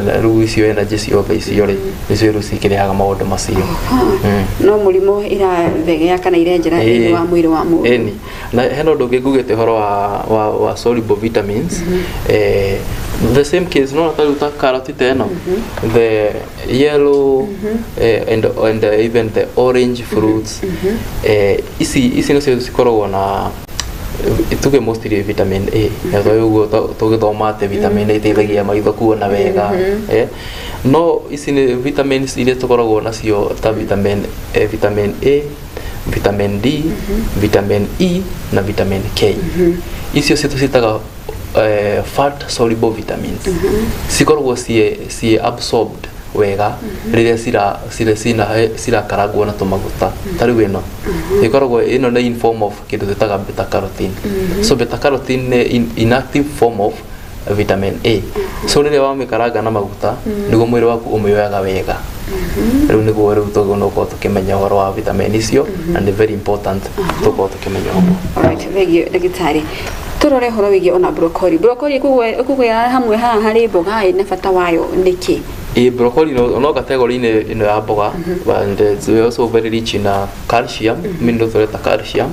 na rĩu icio energy ciothe icio rĩ, nĩcio rĩu cikĩrehaga maũndũ macio. No mũrimũ irathegea kana irenjera thĩinĩ wa mwĩrĩ wa mũndũ. Ĩni, na hena ũndũ ũngĩ ngugĩte ũhoro wa soluble vitamins, the same case, no ta rĩu ta karoti ta ĩno, the yellow and even the orange fruits, ici nĩcio cikoragwo na tuge mostly vitamin A, na to ũguo tũgĩthoma atĩ vitamin A ĩteithagia maitho kuona wega, no ici nĩ vitamins iria tũkoragwo nacio ta vitamin A, vitamin D, vitamin E na vitamin K. Icio cio tũciĩtaga fat soluble vitamins. Cikoragwo ciĩ absorbed wega rĩrĩa cira cira cina cirakarangwo na tũmaguta. Ta rĩu ĩno ĩkoragwo, ĩno nĩ in form of kĩndũ twĩtaga beta carotene. So beta carotene nĩ inactive form of vitamin A. So rĩrĩa wamĩkaranga na maguta, nĩguo mwĩrĩ waku ũmĩoyaga wega. Rĩu nĩguo rĩu tũgũ gũkorwo tũkĩmenya ũhoro wa vitamin icio, na nĩ very important tũkorwo tũkĩmenya ũguo. Alright, thank you, ndagĩtarĩ. Tũrore ũhoro wĩgiĩ ona broccoli. Broccoli ĩkũgwĩra hamwe haha harĩ mboga ĩ, na bata wayo nĩkĩ? Ĩ, broccoli no category-inĩ ĩno ya mboga, and it's also very rich in calcium, mineral tũreta calcium,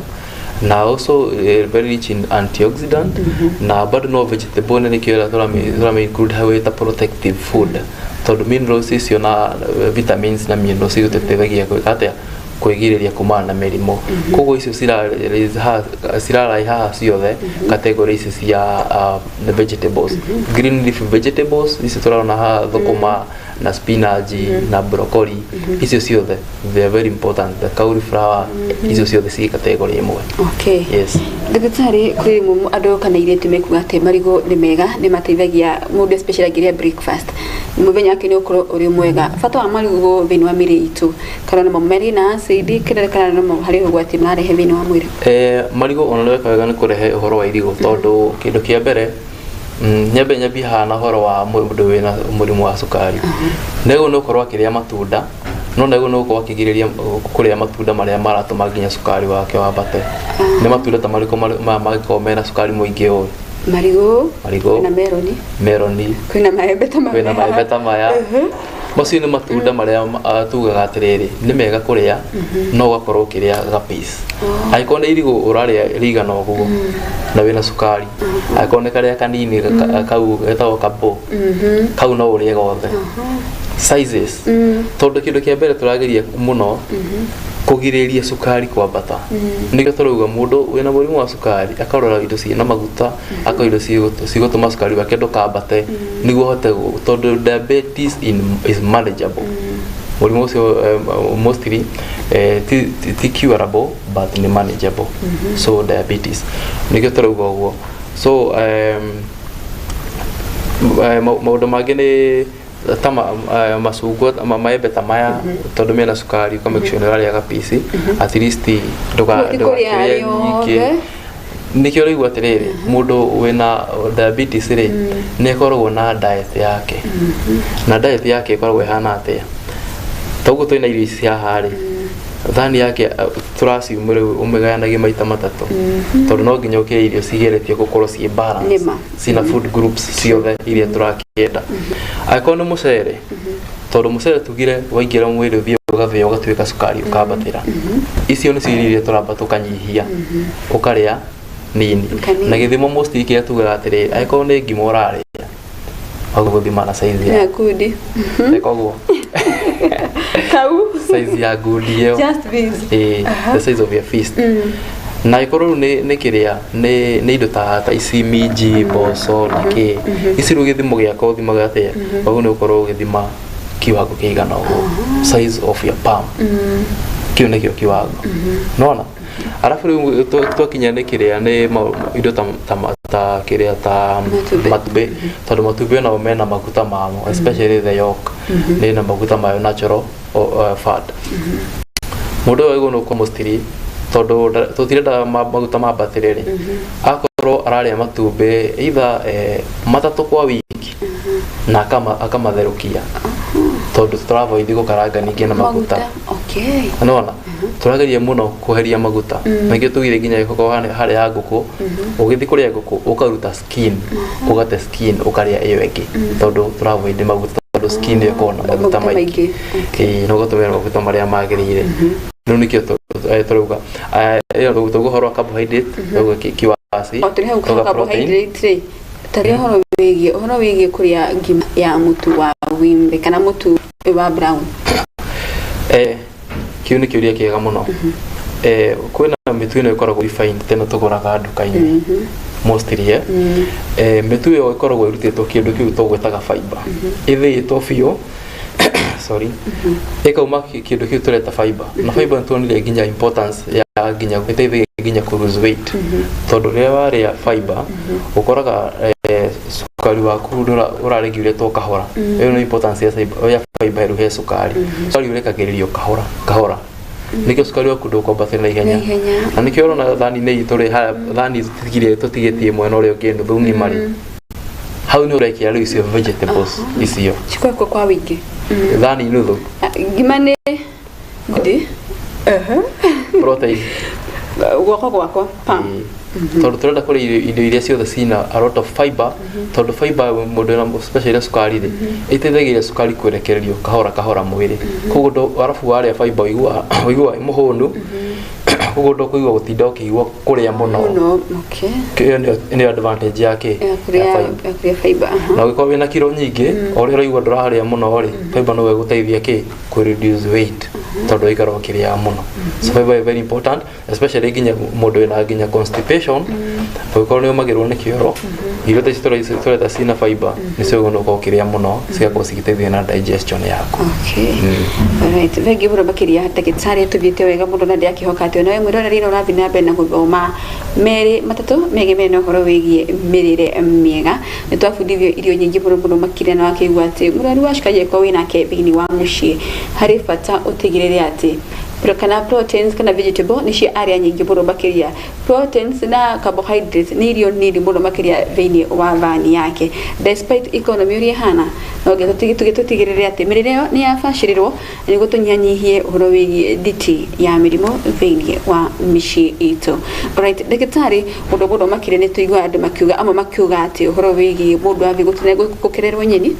na also very rich in antioxidant, na bado no vegetable, na nĩkĩo tũrami include hau ĩta protective food, tondũ minerals icio na vitamins na minerals igũtũteithagia gwĩka atĩa? Kwĩgirĩrĩria kumana na mĩrimũ. Koguo icio cirarai haha ciothe category ici cia the vegetables, green leaf vegetables ici tũrona haha, thũkũma na spinach na broccoli, icio ciothe they are very important. The cauliflower, icio ciothe ci category ĩmwe. Yes. Ndagĩtarĩ, kwĩ rĩmwe andũ kana airĩtu mekuga atĩ marigũ nĩ mega, nĩ mateithagia mũndũ especially angĩrĩa breakfast, mũthenya wake nĩ ũkorwo ũrĩ mwega. Bata wa marigũ thĩinĩ wa mĩrĩ itũ, kana namo marĩ na acid kĩrĩa, kana namo harĩ ũgwati mararehe thĩinĩ wa mwĩrĩ? Marigũ ona nĩ weka wega nĩ kũrehe ũhoro wa irigũ, tondũ kĩndũ kĩa mbere, nyambe nyambie haha na ũhoro wa mũndũ wĩna mũrimũ wa cukari. Nĩguo nĩ ũkorwo akĩrĩa matunda, no nĩguo nĩ ũkorwo akĩgirĩrĩria kũrĩa matunda marĩa maratũma nginya cukari wake wambate. Nĩ matunda ta marĩkũ maya mangĩkorwo mena cukari mũingĩ ũũ? Marigũ. Marigũ. Kwĩna meroni. Meroni. Kwĩna maembe ta kwĩna maembe ta maya. Macio nĩ matunda marĩa tugaga atĩrĩrĩ, nĩ mega kũrĩa, no ũgakorwo ũkĩrĩa ga piece. Angĩkorwo nĩ irigũ ũrarĩa rĩigana ũguo na wĩna cukari, angĩkorwo nĩ karĩa kanini kau getagwo kabo kau, no ũrĩe gothe sizes, tondũ kĩndũ kĩa mbere tũrageria mũno kũgirĩrĩria cukari kwambata. Nĩkĩo tũrauga mũndũ wĩna mũrimũ wa cukari akarora indo ciĩna maguta, akarora indo cigũtũma cukari wake ndũkambate, nĩguo ahote tondũ diabetes is manageable. Mũrimũ ũcio mostly ti curable but nĩ manageable. So diabetes nĩkĩo tũrauga ũguo. So maũndũ mangĩ nĩ ta macungwa, maembe ta maya, tondũ mena cukari, ũka make sure nĩ ũrarĩa gapici at least. Ti kũrĩa Ndũgakĩrĩe nyingĩ. yothe. Nĩkĩo ũraigua atĩrĩrĩ, mũndũ wĩna diabetes rĩ, nĩ akoragwo na diet yake, na diet yake ĩkoragwo ĩhana atĩa? Toguo twĩna irio ici haha rĩ, thani yake tũraciumu rĩu ũmĩgayanagie maita matatũ, tondũ no nginya ũkĩrĩe irio cigeretie gũkorwo ciĩ balance, Nĩma. cina food groups ciothe iria tũrakĩenda. Angĩkorwo nĩ mũcere, tondũ mũcere tugire waingĩra mwĩrĩ ũthiĩ ũgathĩa ũgatuĩka cukari ũkambatĩra, icio nĩcio irio iria tũramba tũkanyihia, ũkarĩa nini. Kanini. Na gĩthimo mostly kĩrĩa tugaga atĩrĩrĩ, angĩkorwo nĩ ngima ũrarĩa, wagwo gũthima na size ya Ya ngundi. Koguo Kau. Size ya ngundi ĩyo. Just this. Ĩĩ, the size of your fist. Na ĩkorwo rĩu nĩ kĩrĩa nĩ indo ta ici, minji, mboco na kĩ, ici rĩu gĩthimo gĩakwa ũthimaga atĩa? Wagwo nĩ ũkorwo ũgĩthima kiwango kĩigana ũguo, size of your palm, kĩu nĩkĩo kiwango nona. Arabu rĩu twakinya nĩ kĩrĩa nĩ indo ta kĩrĩa ta Matumbĩ. Matumbĩ, tondũ matumbĩ nao mena maguta mamo, especially the yolk nĩ na maguta mayo, natural fat. Mũndũ ũyũ agĩrĩirwo nĩ gũkorwo mostly, tondũ tũtirenda maguta mambatĩre rĩ, akorwo ararĩa matumbĩ either matatũ kwa wiki na akamatherũkia, tondũ tũravoid gũkaranga ningĩ na maguta. Okay. Nona tũrageria mũno kweheria maguta, na nĩkĩo tugire nginya gĩkorwo harĩa ya ngũkũ, ũgĩthiĩ kũrĩa ngũkũ ũkaruta skin, ũgate skin, ũkarĩa ĩyo ĩngĩ, tondũ tũravoid maguta, tondũ skin ĩyo ĩkoragwo na maguta Maguta maingĩ. maingĩ. Ĩĩ, na ũgatũmĩra maguta marĩa magĩrĩire. Rĩu nĩkĩo tũrauga ĩyo tũguo ũhoro wa carbohydrate, tũguo kiwasi. O tũrĩ hau tũga protein. Carbohydrate rĩ, tarĩ ũhoro wĩgiĩ kũrĩa ngima ya mũtu wa wimbe kana mũtu wa brown. Kĩu nĩ kĩũria kĩega mũno. Kwĩna mĩtu ĩno ĩkoragwo refined teno tũgũraga nduka-inĩ mostly. Mĩtu ĩyo ĩkoragwo ĩrutĩtwo kĩndũ kĩu tũgwĩtaga fiber, ĩthĩĩtwo biũ, sorry, ĩkauma kĩndũ kĩu tũreta fiber. Na fiber nĩtuonire nginya importance ya nginya ĩteithagia nginya kũ lose weight, tondũ rĩrĩa warĩa fiber ũkoraga cukari waku ũraregulatwo kahora. Ĩyo nĩ importance ya fiber. Rĩu he cukari, cukari ũrekagĩrĩrio kahora kahora, nĩkĩo cukari waku ndũkwambatĩra na ihenya. Na ihenya. Na nĩkĩo ũrona thani-inĩ itũ rĩ, harĩa thani tũtigire tũtigĩtie mwena ũrĩa ũngĩ nuthu ng'ima rĩ, hau nĩ ũrekĩra rĩu icio vegetables icio. Cikoragwo kwa wĩingĩ. Thani nuthu. Ah, ngima nĩ ngundi. Protein. Guoko gwakwa, palm. Ĩĩ. Tondũ tũrenda kũrĩa indo iria ciothe cina a lot of fiber, tondũ fiber mũndũ wĩna especially cukari rĩ, ĩteithagĩrĩria cukari kwerekererio kahora kahora mwĩrĩ. Koguo arabu warĩa fiber ũiguaga wĩ mũhũnu, koguo ndũkũigua gũtinda ũkĩigua kũrĩa mũno. Mũno, okay. Ĩyo nĩyo advantage ya kĩ ya ya kũrĩa fiber. Ya kũrĩa fiber, aha. Na ũngĩkorwo wĩna kiro nyingĩ, o ũrĩa ũraigua ndũrarĩa mũno rĩ, fiber no ĩgũteithia kĩ kũ reduce weight, tondũ waikara ũkĩrĩaga mũno. So fiber is very important, especially nginya mũndũ wĩna nginya constipation. Ũngĩkorwo nĩ ũmagĩrwo nĩ kĩoro, irio ta ici tũreta cina fiber nĩcio ũguo ũkorwo ũkĩrĩa mũno, cigakorwo cigĩteithia na digestion yaku. Okay. Alright, thengi mũno makĩria ndagĩtarĩ, tũthiĩte wega mũno na ndĩrakĩhoka atĩ onawe mwĩroreri no ũrathiĩ na mbere na gũthoma merĩ matatũ megemene na ũhoro wĩgiĩ mĩrĩre mĩega. Nĩ twabundithio irio nyingĩ mũno mũno makĩria, na wakĩigua atĩ mũrwaru wa cukari angĩkorwo wĩnake thĩinĩ wa mũciĩ, harĩ bata ũtigĩrĩre atĩ kana proteins kana vegetable nĩcio arĩa nyingĩ mũno makĩria. Proteins na carbohydrates nĩ irio nini mũno makĩria thĩinĩ wa thani yake, despite economy ũrĩa ĩhana. No nginya tũtigĩrĩre atĩ mĩrĩre ĩyo nĩ yabacĩrĩrwo nĩguo tũnyihanyihie ũhoro wĩgiĩ nditi ya mĩrimũ thĩinĩ wa mĩciĩ itũ. Alright, ndagĩtarĩ, mũndũ mũno makĩria nĩ tũiguaga andũ makiuga, amwe makiuga atĩ ũhoro wĩgiĩ mũndũ athiĩ gũkererwo nyeni,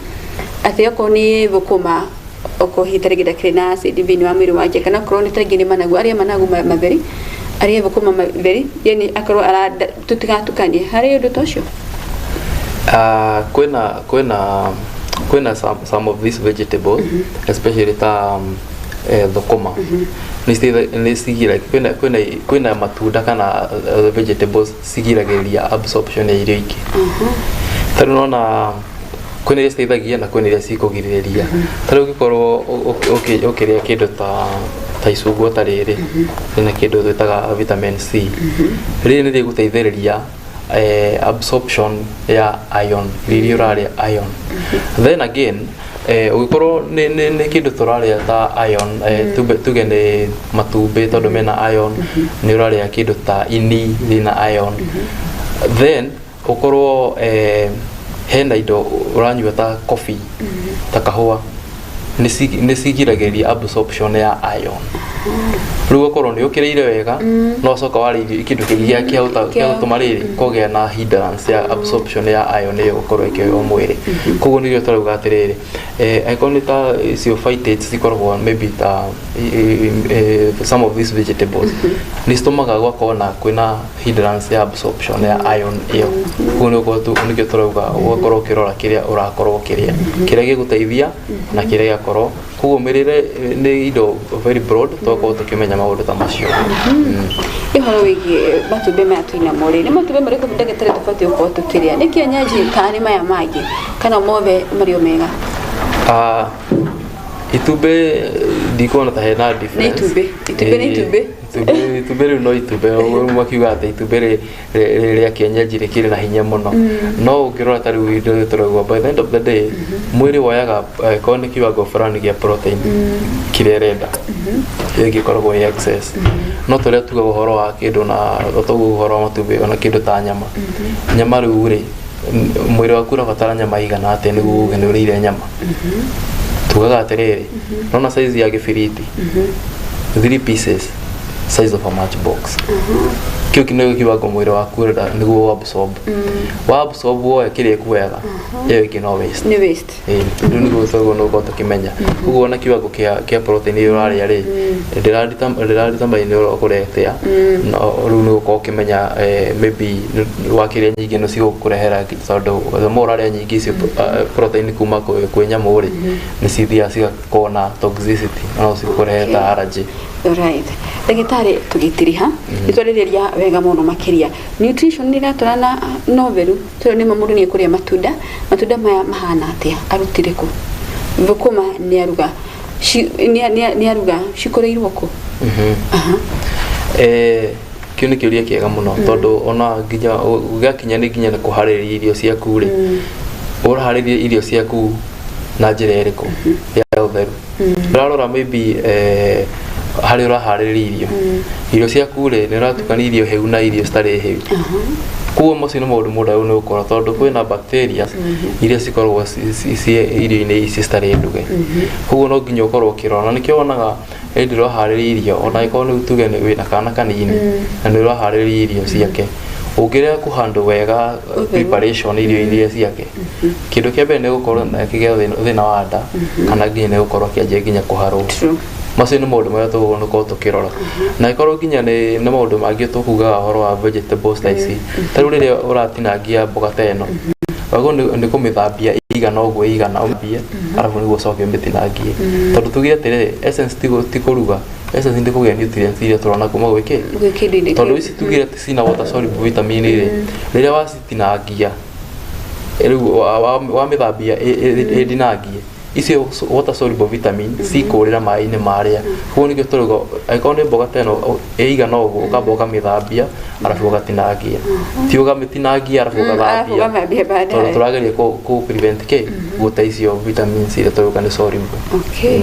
atĩ okorwo nĩ thũkũma, okorwo hihi ta rĩngĩ ndakĩrĩ na acid thĩinĩ wa mwĩrĩ wake, kana okorwo nĩ ta rĩngĩ nĩ managu, arĩe managu matheri, arĩe thũkũma matheri, yani akorwo aranda, tũtigatukanie harĩ ũndũ ta ũcio. Kwĩna some of these vegetables, especially ta thũkũma, nĩ kwĩna matunda kana vegetables cigiragĩrĩria absorption ya irio ingĩ. Ta rĩu nona Kwĩna iria citeithagia na kwĩna iria cikũgirĩrĩria. Ta rĩu ũngĩkorwo ũkĩrĩa kĩndũ ta icungwa ta rĩrĩ, rĩna kĩndũ twĩtaga vitamin C. Rĩrĩ nĩ rĩgũteithĩrĩria absorption ya iron rĩrĩa ũrarĩa iron. Then again, ũngĩkorwo nĩ kĩndũ tũrarĩa ta iron, tuge nĩ matumbĩ tondũ mena iron, nĩ ũrarĩa kĩndũ ta ini rĩna iron, then ũkorwo hena indo ũranyua ta coffee, ta kahũa, nĩ cigiragĩrĩria absorption ya iron. Rĩu ũkorwo nĩ ũkĩrĩire wega, no coka warĩa irio kĩndũ kĩngĩ gĩa gũtũma rĩrĩ kũgĩa na hindrance ya absorption ya iron ĩyo gũkorwo ĩkĩoywo mwĩrĩ. Koguo nĩrĩo tũrauga atĩrĩrĩ, angĩkorwo nĩ ta icio phytates cikoragwo maybe ta some of these vegetables, nĩ citũmaga gwakorwo na kwĩna hindrance ya absorption ya iron ĩyo. Koguo nĩkĩo tũrauga ũgakorwo ũkĩrora kĩrĩa ũrakorwo ũkĩrĩa, kĩrĩa gĩgũteithia na kĩrĩa gĩakorwo. Koguo mĩrĩre nĩ indo very broad, tũgakorwo tũkĩmenya maũndũ ta macio. Ũhoro wĩgiĩ matumbĩ maya twĩnamo rĩ, nĩ matumbĩ marĩkũ, ndagĩtarĩ, tũbatiĩ gũkorwo tũkĩrĩa? Nĩ kienyeji kana nĩ maya mangĩ, kana mothe marĩ o mega? Ah, itumbĩ ndikuona ta hena difference. Nĩ itumbĩ. Itumbĩ nĩ itumbĩ. Itumbĩ rĩu no itumbĩ. Rĩu makiuga atĩ itumbĩ rĩa kienyeji rĩkĩrĩ na hinya mũno, no ũngĩrora ta rĩu indo tũraigua, by the end of the day mwĩrĩ woyaga korwo nĩ kiwango fulani gĩa protein kĩrĩa ĩrenda, ĩyo ĩngĩkoragwo ĩ excess. No tũrĩa tugaga ũhoro wa kĩndũ na toguo ũhoro wa matumbĩ, ona kĩndũ ta nyama, nyama rĩu rĩ, mwĩrĩ waku ũrabatara nyama igana atĩa nĩguo uge nĩ ũrĩire nyama? Tugaga atĩrĩrĩ, nona size ya gĩbiriti, three pieces size of a matchbox, kĩu nĩkĩo kiwango mwĩrĩ waku ũrenda nĩguo absorb. Wa absorb woya kĩrĩa ĩkuoyaga, ĩyo ĩngĩ no waste. Nĩ waste. Ĩĩ, rĩu nĩguo tũguo nĩguo tũkĩmenya. Koguo ona kiwango kĩa protein ĩrĩa ũrarĩa rĩ, ndĩradetermine ũrĩa atĩa. No rĩu nĩ gũkorwo ũkĩmenya maybe wakĩrĩa nyingĩ nĩ cigũkũrehera, tondũ the more ũrarĩa nyingĩ icio protein kuma kwĩ nyamũ rĩ, nĩ cithiaga cigakorwo na toxicity na no cikũrehe ta allergy. Right. Ndagĩtarĩ, tũgĩtiriha nĩ twarĩrĩria wega mũno makĩria nutrition nĩ ĩratwarana na ũtheru, tondũ nĩma mũndũ nĩ ekũrĩa matunda. Matunda maya mahana atĩa? Arutire kũ? Thũkũma nĩ aruga, nĩ aruga, cikũrĩirwo kũ? Aha. Kĩu nĩ kĩũria kĩega mũno, tondũ ona nginya gĩakinya nĩ nginya nĩ kũharĩrĩria irio ciaku rĩ, ũraharĩria irio ciaku na njĩra ĩrĩkũ ya ũtheru? Ũrarora maybe harĩa ũraharĩrĩria irio ciaku rĩ, nĩ ũratukania irio hĩu na irio citarĩ hĩu. Koguo macio nĩ maũndũ mũndũ agĩrĩirwo nĩ gũkorwo, tondũ kwĩna bacteria iria cikoragwo ciĩ irio-inĩ ici citarĩ nduge. Koguo no nginya ũkorwo ũkĩrora, na nĩkĩo wonaga hĩndĩ ĩrĩa ũraharĩria irio, ona angĩkorwo nĩ tuge nĩ wĩna kana kanini na nĩ ũraharĩria irio ciake, ũngĩrĩa kũhandũ wega preparation irio iria ciake, kĩndũ kĩa mbere nĩ gũkorwo na kĩgĩa thĩna wa nda, kana nginya nĩ gũkorwo akĩanjia nginya kũharwo. Macio nĩ maũndũ marĩa tũgũkorwo gũkorwo tũkĩrora, na ĩkorwo nginya nĩ maũndũ mangĩ tũkugaga ũhoro wa vegetables ta ici. Ta rĩu rĩrĩa ũratinangia mboga ta ĩno, wagĩrĩirwo nĩ kũmĩthambia ĩigana ũguo ĩigana, ũmĩthambie arabu nĩguo ũcoke ũmĩtinangie, tondũ tuge atĩrĩrĩ, essence ti kũruga, essence nĩ kũgĩa nutrients iria tũrona kuma gwĩ kĩ Gwĩ kĩndũ-inĩ tondũ kĩu. Ici tugire atĩ cina water soluble vitamin rĩ, rĩrĩa wacitinangia rĩu wamĩthambia ĩndinangie, icio water soluble vitamin cikũrĩra maĩ-inĩ marĩa. Koguo nĩkĩo tũrauga angĩkorwo nĩ mboga ta ĩno ĩigana ũguo, ũkamba ũkamĩthambia arabu ũgatinangia, ti ũgamĩtinangia arabu Arabu ũgathambia, ũgathambia baadaye. Tondũ tũrageria kũ prevent kĩ gũte icio vitamins iria tũrauga nĩ soluble. Okay.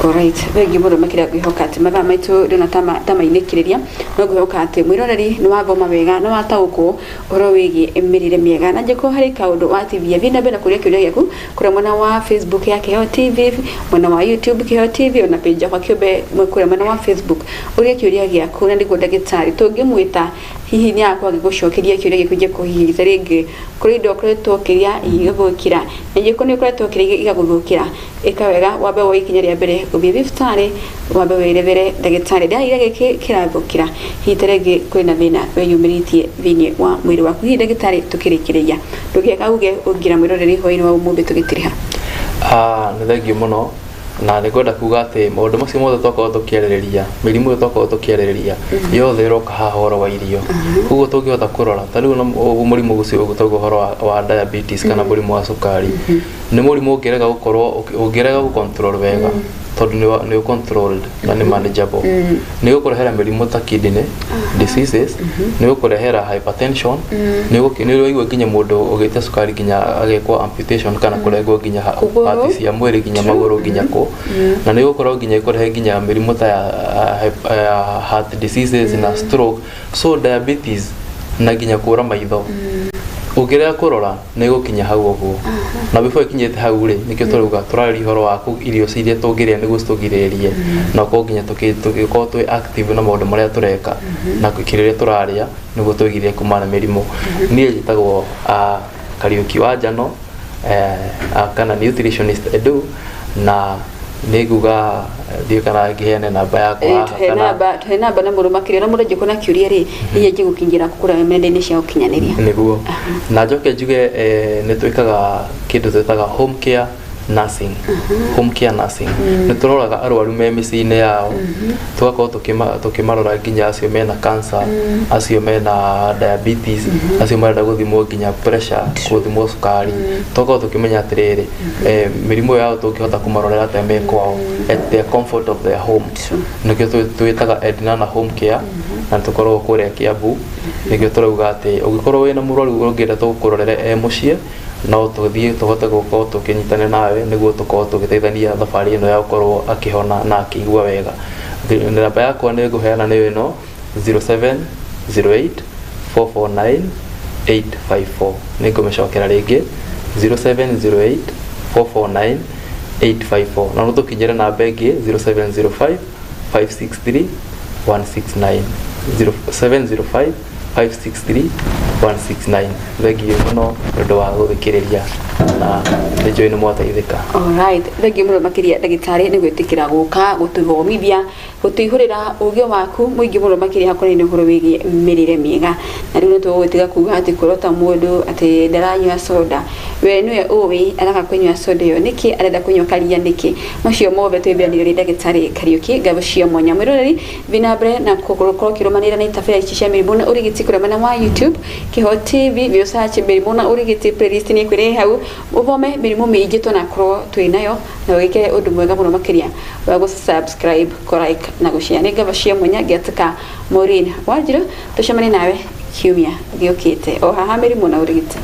Alright, thengi mũno makĩria. Ngwĩhoka atĩ mathaa maitũ ndĩona ta mainĩkĩrĩria, no ngwĩhoka atĩ mwĩroreri nĩ wathoma wega, nĩ wataũkwo ũhoro wĩgiĩ mĩrĩre mĩega, na njĩko harĩ kaũndũ watithia, thiĩ na mbere na kũria kĩũria gĩaku kũrĩa mwena wa Facebook ya Kĩheo TV, mwena wa YouTube Kĩheo TV, ona page yakwa kĩũmbe kũrĩa mwena wa Facebook, ũrie kĩũria gĩaku, na nĩguo ndagĩtarĩ tũngĩmwĩta hihi nĩ agakorwo agĩgũcokeria kĩũria gĩaku. Njĩko hihi ta rĩngĩ kũrĩ indo ũkoretwo ũkĩrĩa igĩgũthũkĩra, na ingĩkorwo nĩ ũkoretwo ũkĩrĩa igagũthũkĩra, ĩka wega wambe woe ikinya rĩa mbere ũthiĩ thibitarĩ, wambe wĩrethere ndagĩtarĩ, ndĩraira gĩkĩ kĩrathũkĩra, hihi ta rĩngĩ kwĩna thĩna wĩyumĩrĩtie thĩinĩ wa mwĩrĩ waku. Hihi ndagĩtarĩ, tũkĩrĩkĩrĩria, ndũngĩaga uge ũngĩra mwĩroreri hwaĩ-inĩ wa ũmũthĩ tũgĩtiriha? Ah, nĩ thengiũ mũno. Na nĩ ngwenda kuga atĩ maũndũ macio mothe twakorwo tũkĩarĩrĩria, mĩrimũ ĩyo twakorwo tũkĩarĩrĩria yothe ĩroka haha ũhoro wa irio. Koguo tũngĩhota kũrora ta rĩu mũrimũ ũcio ũgũtagwo ũhoro wa diabetes kana mũrimũ wa cukari, nĩ mũrimũ ũngĩrega gũkorwo ũngĩrega gũ control wega, tondũ nĩ controlled na nĩ manageable, nĩ gũkũrehera mĩrimũ ta kidney diseases, nĩ gũkũrehera hypertension, nĩ ũraigua nginya mũndũ ũgĩte cukari nginya agekwo amputation kana kũrengwo nginya Kũgũrũ. Parts cia mwĩrĩ, nginya magũrũ, nginya kũ, na nĩ gũkorwo nginya ĩkũrehe nginya mĩrimũ ta ya heart diseases na stroke. So diabetes na nginya kũra maitho, ũngĩrega kũrora nĩ gũkinya hau ũguo. Na before ĩkinyĩte hau rĩ, nĩkĩo tũrauga tũrarĩria ũhoro wa irio iria tũngĩrĩa nĩguo citũgirĩrĩrie, na ũkorwo nginya tũgĩkorwo twĩ active na maũndũ marĩa tũreka na kĩrĩa tũrarĩa nĩguo twĩgirĩre kumana na mĩrimũ. Niĩ njĩtagwo Kariũki wa Njano, kana nutritionist Edu, na nĩ nguga ndiũĩ kana ngĩheane namba yakwa haha. Tũhe namba, tũhe namba na mũndũ makĩria, na mũndũ angĩkorwo na kĩũria rĩ, hihi angĩgũkinyĩra kũrĩa nenda-inĩ cia ũkinyanĩria. Nĩguo, na njoke njuge nĩ twĩkaga kĩndũ twĩtaga home care nursing. Home care nursing, nĩ tũroraga arwaru me mĩciĩ-inĩ yao, tũgakorwo tũkĩmarora nginya acio mena cancer, acio mena diabetes, acio marenda gũthimwo nginya pressure, gũthimwo cukari, tũgakorwo tũkĩmenya atĩrĩrĩ, mĩrimũ yao tũngĩhota kũmarorera atĩa me kwao at their comfort of their home. Nĩkĩo twĩtaga Ednana Home Care, na tũkoragwo kũrĩa Kiambu. Nĩkĩo tũrauga atĩ ũngĩkorwo wĩna mũrwaru ũngĩenda tũkũrorere e mũciĩ, no tũthiĩ tũhote gũkorwo tũkĩnyitanĩra nawe nĩguo tũkorwo tũgĩteithania thabarĩ ĩno ya gũkorwo akĩhona na akĩigua wega. Namba yakwa nĩ ngũheana nĩ ĩno, 0708 449 854. Nĩ ngũmĩcokera rĩngĩ, 0708 449 854. Na no tũkinyĩre namba ĩngĩ, 0705 563 169, 0705 563 169. Thengiũ mũno nĩ ũndũ wa gũthikĩrĩria, na nĩ njũĩ nĩ mwateithĩka. Alright, thengiũ mũno makĩria ndagĩtarĩ nĩ gwĩtĩkĩra gũka gũtũthomithia, gũtũihũrĩra ũgĩ waku mũingĩ mũno makĩria hakonainie ũhoro wĩgiĩ mĩrĩre mĩega. Na rĩu nĩ tũgũgĩtiga kuga atĩ kũrota mũndũ atĩ ndaranyua soda, we nĩwe ũĩ araka kũnyua soda ĩyo nĩkĩ, arenda kũnyua karia nĩkĩ. Macio mothe twĩmberanĩrio nĩ ndagĩtarĩ Kariũki. Ngatho cia mwanya. Mwĩroreri, thiĩ na mbere na gũkorwo ũkĩrũmanĩrĩra na itabĩra ici cia mĩrimũ na ũrigiti kũrĩa mwena wa YouTube, Kĩho TV. Nĩ search mĩrimũ na ũrigiti, playlist nĩ ĩkwĩrĩ hau, ũthome mĩrimũ mĩingĩ twanakorwo twĩ nayo, na wĩke ũndũ mwega mũno makĩria wa gũ subscribe, kũ like na gũ share. Nĩ ngatho cia mwanya ngĩatĩka Maureen Wanjiru. Tũcemanie nawe kiumia gĩũkĩte o haha mĩrimũ na ũrigiti.